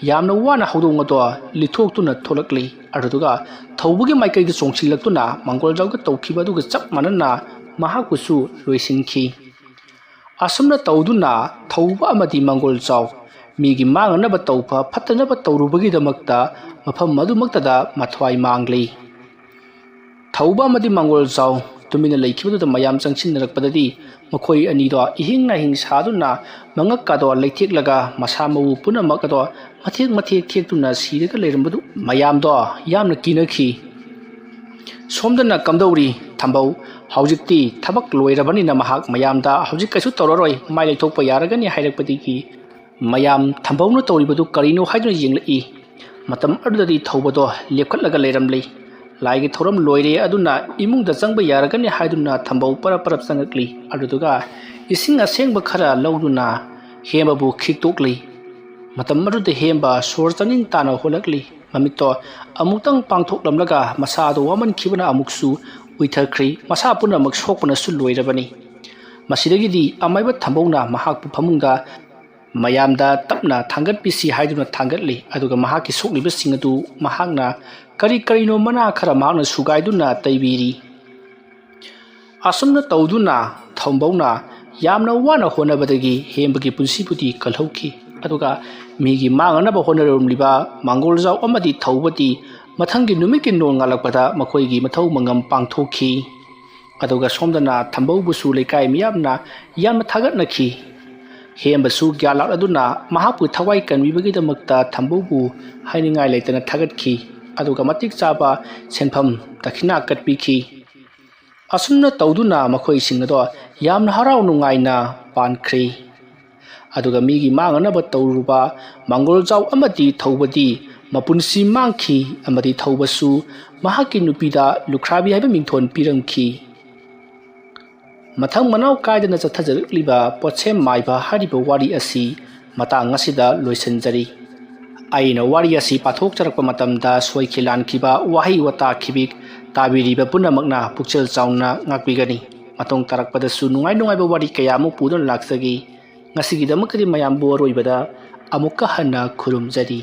ꯌꯥꯝꯅ ꯋꯥꯅ ꯍꯧꯗꯣꯡ ꯑꯗꯣ ꯂꯤꯊꯣꯛꯇꯨꯅ ꯊꯣꯛꯂꯛꯂꯤ꯫ ꯑꯗꯨꯗꯨꯒ ꯊꯧꯕꯒꯤ ꯃꯥꯏꯀꯩꯗ ꯆꯣꯡꯁꯤꯜꯂꯛꯇꯨꯅ ꯃꯪꯒꯣꯜꯖꯥꯎꯒ ꯇꯧꯈꯤꯕ ꯑꯗꯨꯒ ꯆꯞ ꯃꯥꯟꯅꯅ ꯃꯍꯥꯛꯄꯨꯁꯨ ꯂꯣꯏꯁꯤꯟꯈꯤ꯫ ꯑꯁꯨꯝꯅ ꯇꯧꯗꯨꯅ ꯊꯧꯕ ꯑꯃꯗꯤ ꯃꯪꯒꯣꯜꯖꯥꯎ ꯃꯤꯒꯤ ꯃꯥꯡꯅꯅꯕ ꯇꯧꯕ ꯐꯠꯇꯅꯕ ꯇꯧꯔꯨꯕꯒꯤꯗꯃꯛꯇ ꯃꯐꯝ ꯑꯗꯨꯃꯛꯇꯗ ꯃꯊ꯭ꯋꯥꯏ ꯃꯥꯡꯂꯤ꯫ ꯊꯧꯕ ꯑꯃꯗꯤ ꯃꯪꯒꯣꯜꯖꯥꯎ ꯇꯨꯃꯤꯟꯅ ꯂꯩꯈꯤꯕꯗꯨꯗ ꯃꯌꯥꯝ ꯆꯪꯁꯤꯟꯅꯔꯛꯄꯗꯗꯤ ꯃꯈꯣꯏ ꯑꯅꯤꯗꯣ ꯏꯍꯤꯡ ꯅꯥꯍꯤꯡ ꯁꯥꯗꯨꯅ ꯃꯉꯛꯀꯗꯣ ꯂꯩꯊꯦꯛꯂꯒ ꯃꯁꯥ ꯃꯎ ꯄꯨꯝꯅꯃꯛ ꯑꯗꯣ ꯃꯊꯦꯛ ꯃꯊꯦꯛ ꯊꯦꯛꯇꯨꯅ ꯁꯤꯔꯒ ꯂꯩꯔꯝꯕꯗꯨ ꯃꯌꯥꯝꯗꯣ ꯌꯥꯝꯅ ꯀꯤꯅꯈꯤ꯫ ꯁꯣꯝꯗꯅ ꯀꯝꯗꯧꯔꯤ ꯊꯝꯕꯧ? ꯍꯧꯖꯤꯛꯇꯤ ꯊꯕꯛ ꯂꯣꯏꯔꯕꯅꯤꯅ ꯃꯍꯥꯛ ꯃꯌꯥꯝꯗ ꯍꯧꯖꯤꯛ ꯀꯩꯁꯨ ꯇꯧꯔꯔꯣꯏ, ꯃꯥꯏ ꯂꯩꯊꯣꯛꯄ ꯌꯥꯔꯒꯅꯤ ꯍꯥꯏꯔꯛꯄꯗꯒꯤ ꯃꯌꯥꯝ ꯊꯝꯕꯧꯅ ꯇꯧꯔꯤꯕꯗꯨ ꯀꯔꯤꯅꯣ ꯍꯥꯏꯗꯨꯅ ꯌꯦꯡꯂꯛꯏ꯫ ꯃꯇꯝ ꯑꯗꯨꯗꯗꯤ ꯊꯧꯕꯗꯣ ꯂꯦꯞꯈꯠꯂꯒ ꯂꯩꯔꯝꯂꯤ꯫ ꯂꯥꯏꯒꯤ ꯊꯧꯔꯝ ꯂꯣꯏꯔꯦ, ꯑꯗꯨꯅ ꯏꯃꯨꯡꯗ ꯆꯪꯕ ꯌꯥꯔꯒꯅꯤ ꯍꯥꯏꯗꯨꯅ ꯊꯝꯕꯧ ꯄꯔꯞ ꯄꯔꯞ ꯆꯪꯉꯛꯂꯤ꯫ ꯑꯗꯨꯗꯨꯒ ꯏꯁꯤꯡ ꯑꯁꯦꯡꯕ ꯈꯔ ꯂꯧꯗꯨꯅ ꯍꯦꯝꯕꯕꯨ ꯈꯤꯛꯇꯣꯛꯂꯤ꯫ ꯃꯇꯝ ꯑꯗꯨꯗ ꯍꯦꯝꯕ ꯁꯣꯔ ꯆꯥꯅꯤꯡ ꯇꯥꯅ ꯍꯣꯜꯂꯛꯂꯤ꯫ ꯃꯃꯤꯠꯇꯣ ꯑꯃꯨꯛꯇꯪ ꯄꯥꯡꯊꯣꯛꯂꯝꯂꯒ ꯃꯁꯥꯗꯣ ꯋꯥꯃꯟꯈꯤꯕꯅ ꯑꯃꯨꯛꯁꯨ ꯎꯏꯊꯈ꯭ꯔꯤ꯫ ꯃꯁꯥ ꯄꯨꯝꯅꯃꯛ ꯁꯣꯛꯄꯅꯁꯨ ꯂꯣꯏꯔꯕꯅꯤ꯫ ꯃꯁꯤꯗꯒꯤꯗꯤ ꯑꯃꯥꯏꯕ ꯊꯝꯕꯧꯅ ꯃꯍꯥꯛꯄꯨ ꯐꯃꯨꯡꯗ ꯃꯌꯥꯝꯗ ꯇꯞꯅ ꯊꯥꯡꯒꯠꯄꯤꯁꯤ ꯍꯥꯏꯗꯨꯅ ꯊꯥꯡꯒꯠꯂꯤ꯫ ꯑꯗꯨꯒ ꯃꯍꯥꯛꯀꯤ ꯁꯣꯛꯂꯤꯕꯁꯤꯡ ꯑꯗꯨ ꯃꯍꯥꯛꯅ ꯀꯔꯤ ꯀꯔꯤꯅꯣ ꯃꯅꯥ ꯈꯔ ꯃꯍꯥꯛꯅ ꯁꯨꯒꯥꯏꯗꯨꯅ ꯇꯩꯕꯤꯔꯤ꯫ ꯑꯁꯨꯝꯅ ꯇꯧꯗꯨꯅ ꯊꯝꯕꯧꯅ ꯌꯥꯝꯅ ꯋꯥꯅ ꯍꯣꯠꯅꯕꯗꯒꯤ ꯍꯦꯝꯕꯒꯤ ꯄꯨꯟꯁꯤꯕꯨꯗꯤ ꯀꯜꯍꯧꯈꯤ꯫ ꯑꯗꯨꯒ ꯃꯤꯒꯤ ꯃꯥꯡꯅꯅꯕ ꯍꯣꯠꯅꯔꯝꯂꯤꯕ ꯃꯪꯒꯣꯜꯖꯥꯎ ꯑꯃꯗꯤ ꯊꯧꯕꯗꯤ ꯃꯊꯪꯒꯤ ꯅꯨꯃꯤꯠꯀꯤ ꯅꯣꯡꯉꯥꯜꯂꯛꯄꯗ ꯃꯈꯣꯏꯒꯤ ꯃꯊꯧ ꯃꯉꯝ ꯄꯥꯡꯊꯣꯛꯈꯤ꯫ ꯑꯗꯨꯒ ꯁꯣꯝꯗꯅ ꯊꯝꯕꯧꯕꯨꯁꯨ ꯂꯩꯀꯥꯏ ꯃꯤꯌꯥꯝꯅ ꯌꯥꯝꯅ ꯊꯥꯒꯠꯅꯈꯤ꯫ ꯍꯦꯝꯕꯁꯨ ꯒ꯭ꯌꯥꯟ ꯂꯥꯛꯂꯗꯨꯅ ꯃꯍꯥꯛꯄꯨ ꯊꯋꯥꯏ ꯀꯟꯕꯤꯕꯒꯤꯗꯃꯛꯇ ꯊꯝꯕꯧꯕꯨ ꯍꯥꯏꯅꯤꯡꯉꯥꯏ ꯂꯩꯇꯅ ꯊꯥꯒꯠꯈꯤ꯫ ꯑꯗꯨꯒ ꯃꯇꯤꯛ ꯆꯥꯕ ꯁꯦꯟꯐꯝ ꯗꯈꯤꯅꯥ ꯀꯠꯄꯤꯈꯤ꯫ ꯑꯁꯨꯝꯅ ꯇꯧꯗꯨꯅ ꯃꯈꯣꯏꯁꯤꯡ ꯑꯗꯣ ꯌꯥꯝꯅ ꯍꯔꯥꯎ ꯅꯨꯡꯉꯥꯏꯅ ꯄꯥꯟꯈ꯭ꯔꯤ꯫ ꯑꯗꯨꯒ ꯃꯤꯒꯤ ꯃꯥꯡꯅꯅꯕ ꯇꯧꯔꯨꯕ ꯃꯪꯒꯣꯜꯖꯥꯎ ꯑꯃꯗꯤ ꯊꯧꯕꯗꯤ ꯃꯄꯨꯟꯁꯤ ꯃꯥꯡꯈꯤ ꯑꯃꯗꯤ ꯊꯧꯕꯁꯨ ꯃꯍꯥꯛꯀꯤ ꯅꯨꯄꯤꯗ ꯂꯨꯈ꯭ꯔꯥꯕꯤ ꯍꯥꯏꯕ ꯃꯤꯡꯊꯣꯟ ꯄꯤꯔꯝꯈꯤ꯫ ꯃꯊꯪ ꯃꯅꯥꯎ ꯀꯥꯏꯗꯅ ꯆꯠꯊꯖꯔꯛꯂꯤꯕ ꯄꯣꯠꯁꯦꯝ ꯃꯥꯏꯕ ꯍꯥꯏꯔꯤꯕ ꯋꯥꯔꯤ ꯑꯁꯤ ꯃꯇꯥꯡ ꯑꯁꯤꯗ ꯂꯣꯏꯁꯤꯟꯖꯔꯤ꯫ ꯑꯩꯅ ꯋꯥꯔꯤ ꯑꯁꯤ ꯄꯥꯊꯣꯛꯆꯔꯛꯄ ꯃꯇꯝꯗ ꯁꯣꯏꯈꯤ ꯂꯥꯟꯈꯤꯕ ꯋꯥꯍꯩ ꯋꯥꯇꯥ ꯈꯤꯕꯤꯛ ꯇꯥꯕꯤꯔꯤꯕ ꯄꯨꯝꯅꯃꯛꯅ ꯄꯨꯛꯆꯦꯜ ꯆꯥꯎꯅ ꯉꯥꯛꯄꯤꯒꯅꯤ꯫ ꯃꯇꯨꯡ ꯇꯥꯔꯛꯄꯗꯁꯨ ꯅꯨꯡꯉꯥꯏ ꯅꯨꯡꯉꯥꯏꯕ ꯋꯥꯔꯤ ꯀꯌꯥ ꯑꯃꯨꯛ ꯄꯨꯗꯨꯅ ꯂꯥꯛꯆꯒꯦ꯫ ꯉꯁꯤꯒꯤꯗꯃꯛꯇꯗꯤ ꯃꯌꯥꯝꯕꯨ ꯑꯔꯣꯏꯕꯗ ꯑꯃꯨꯛꯀ ꯍꯟꯅ ꯈꯨꯔꯨꯝꯖꯔꯤ꯫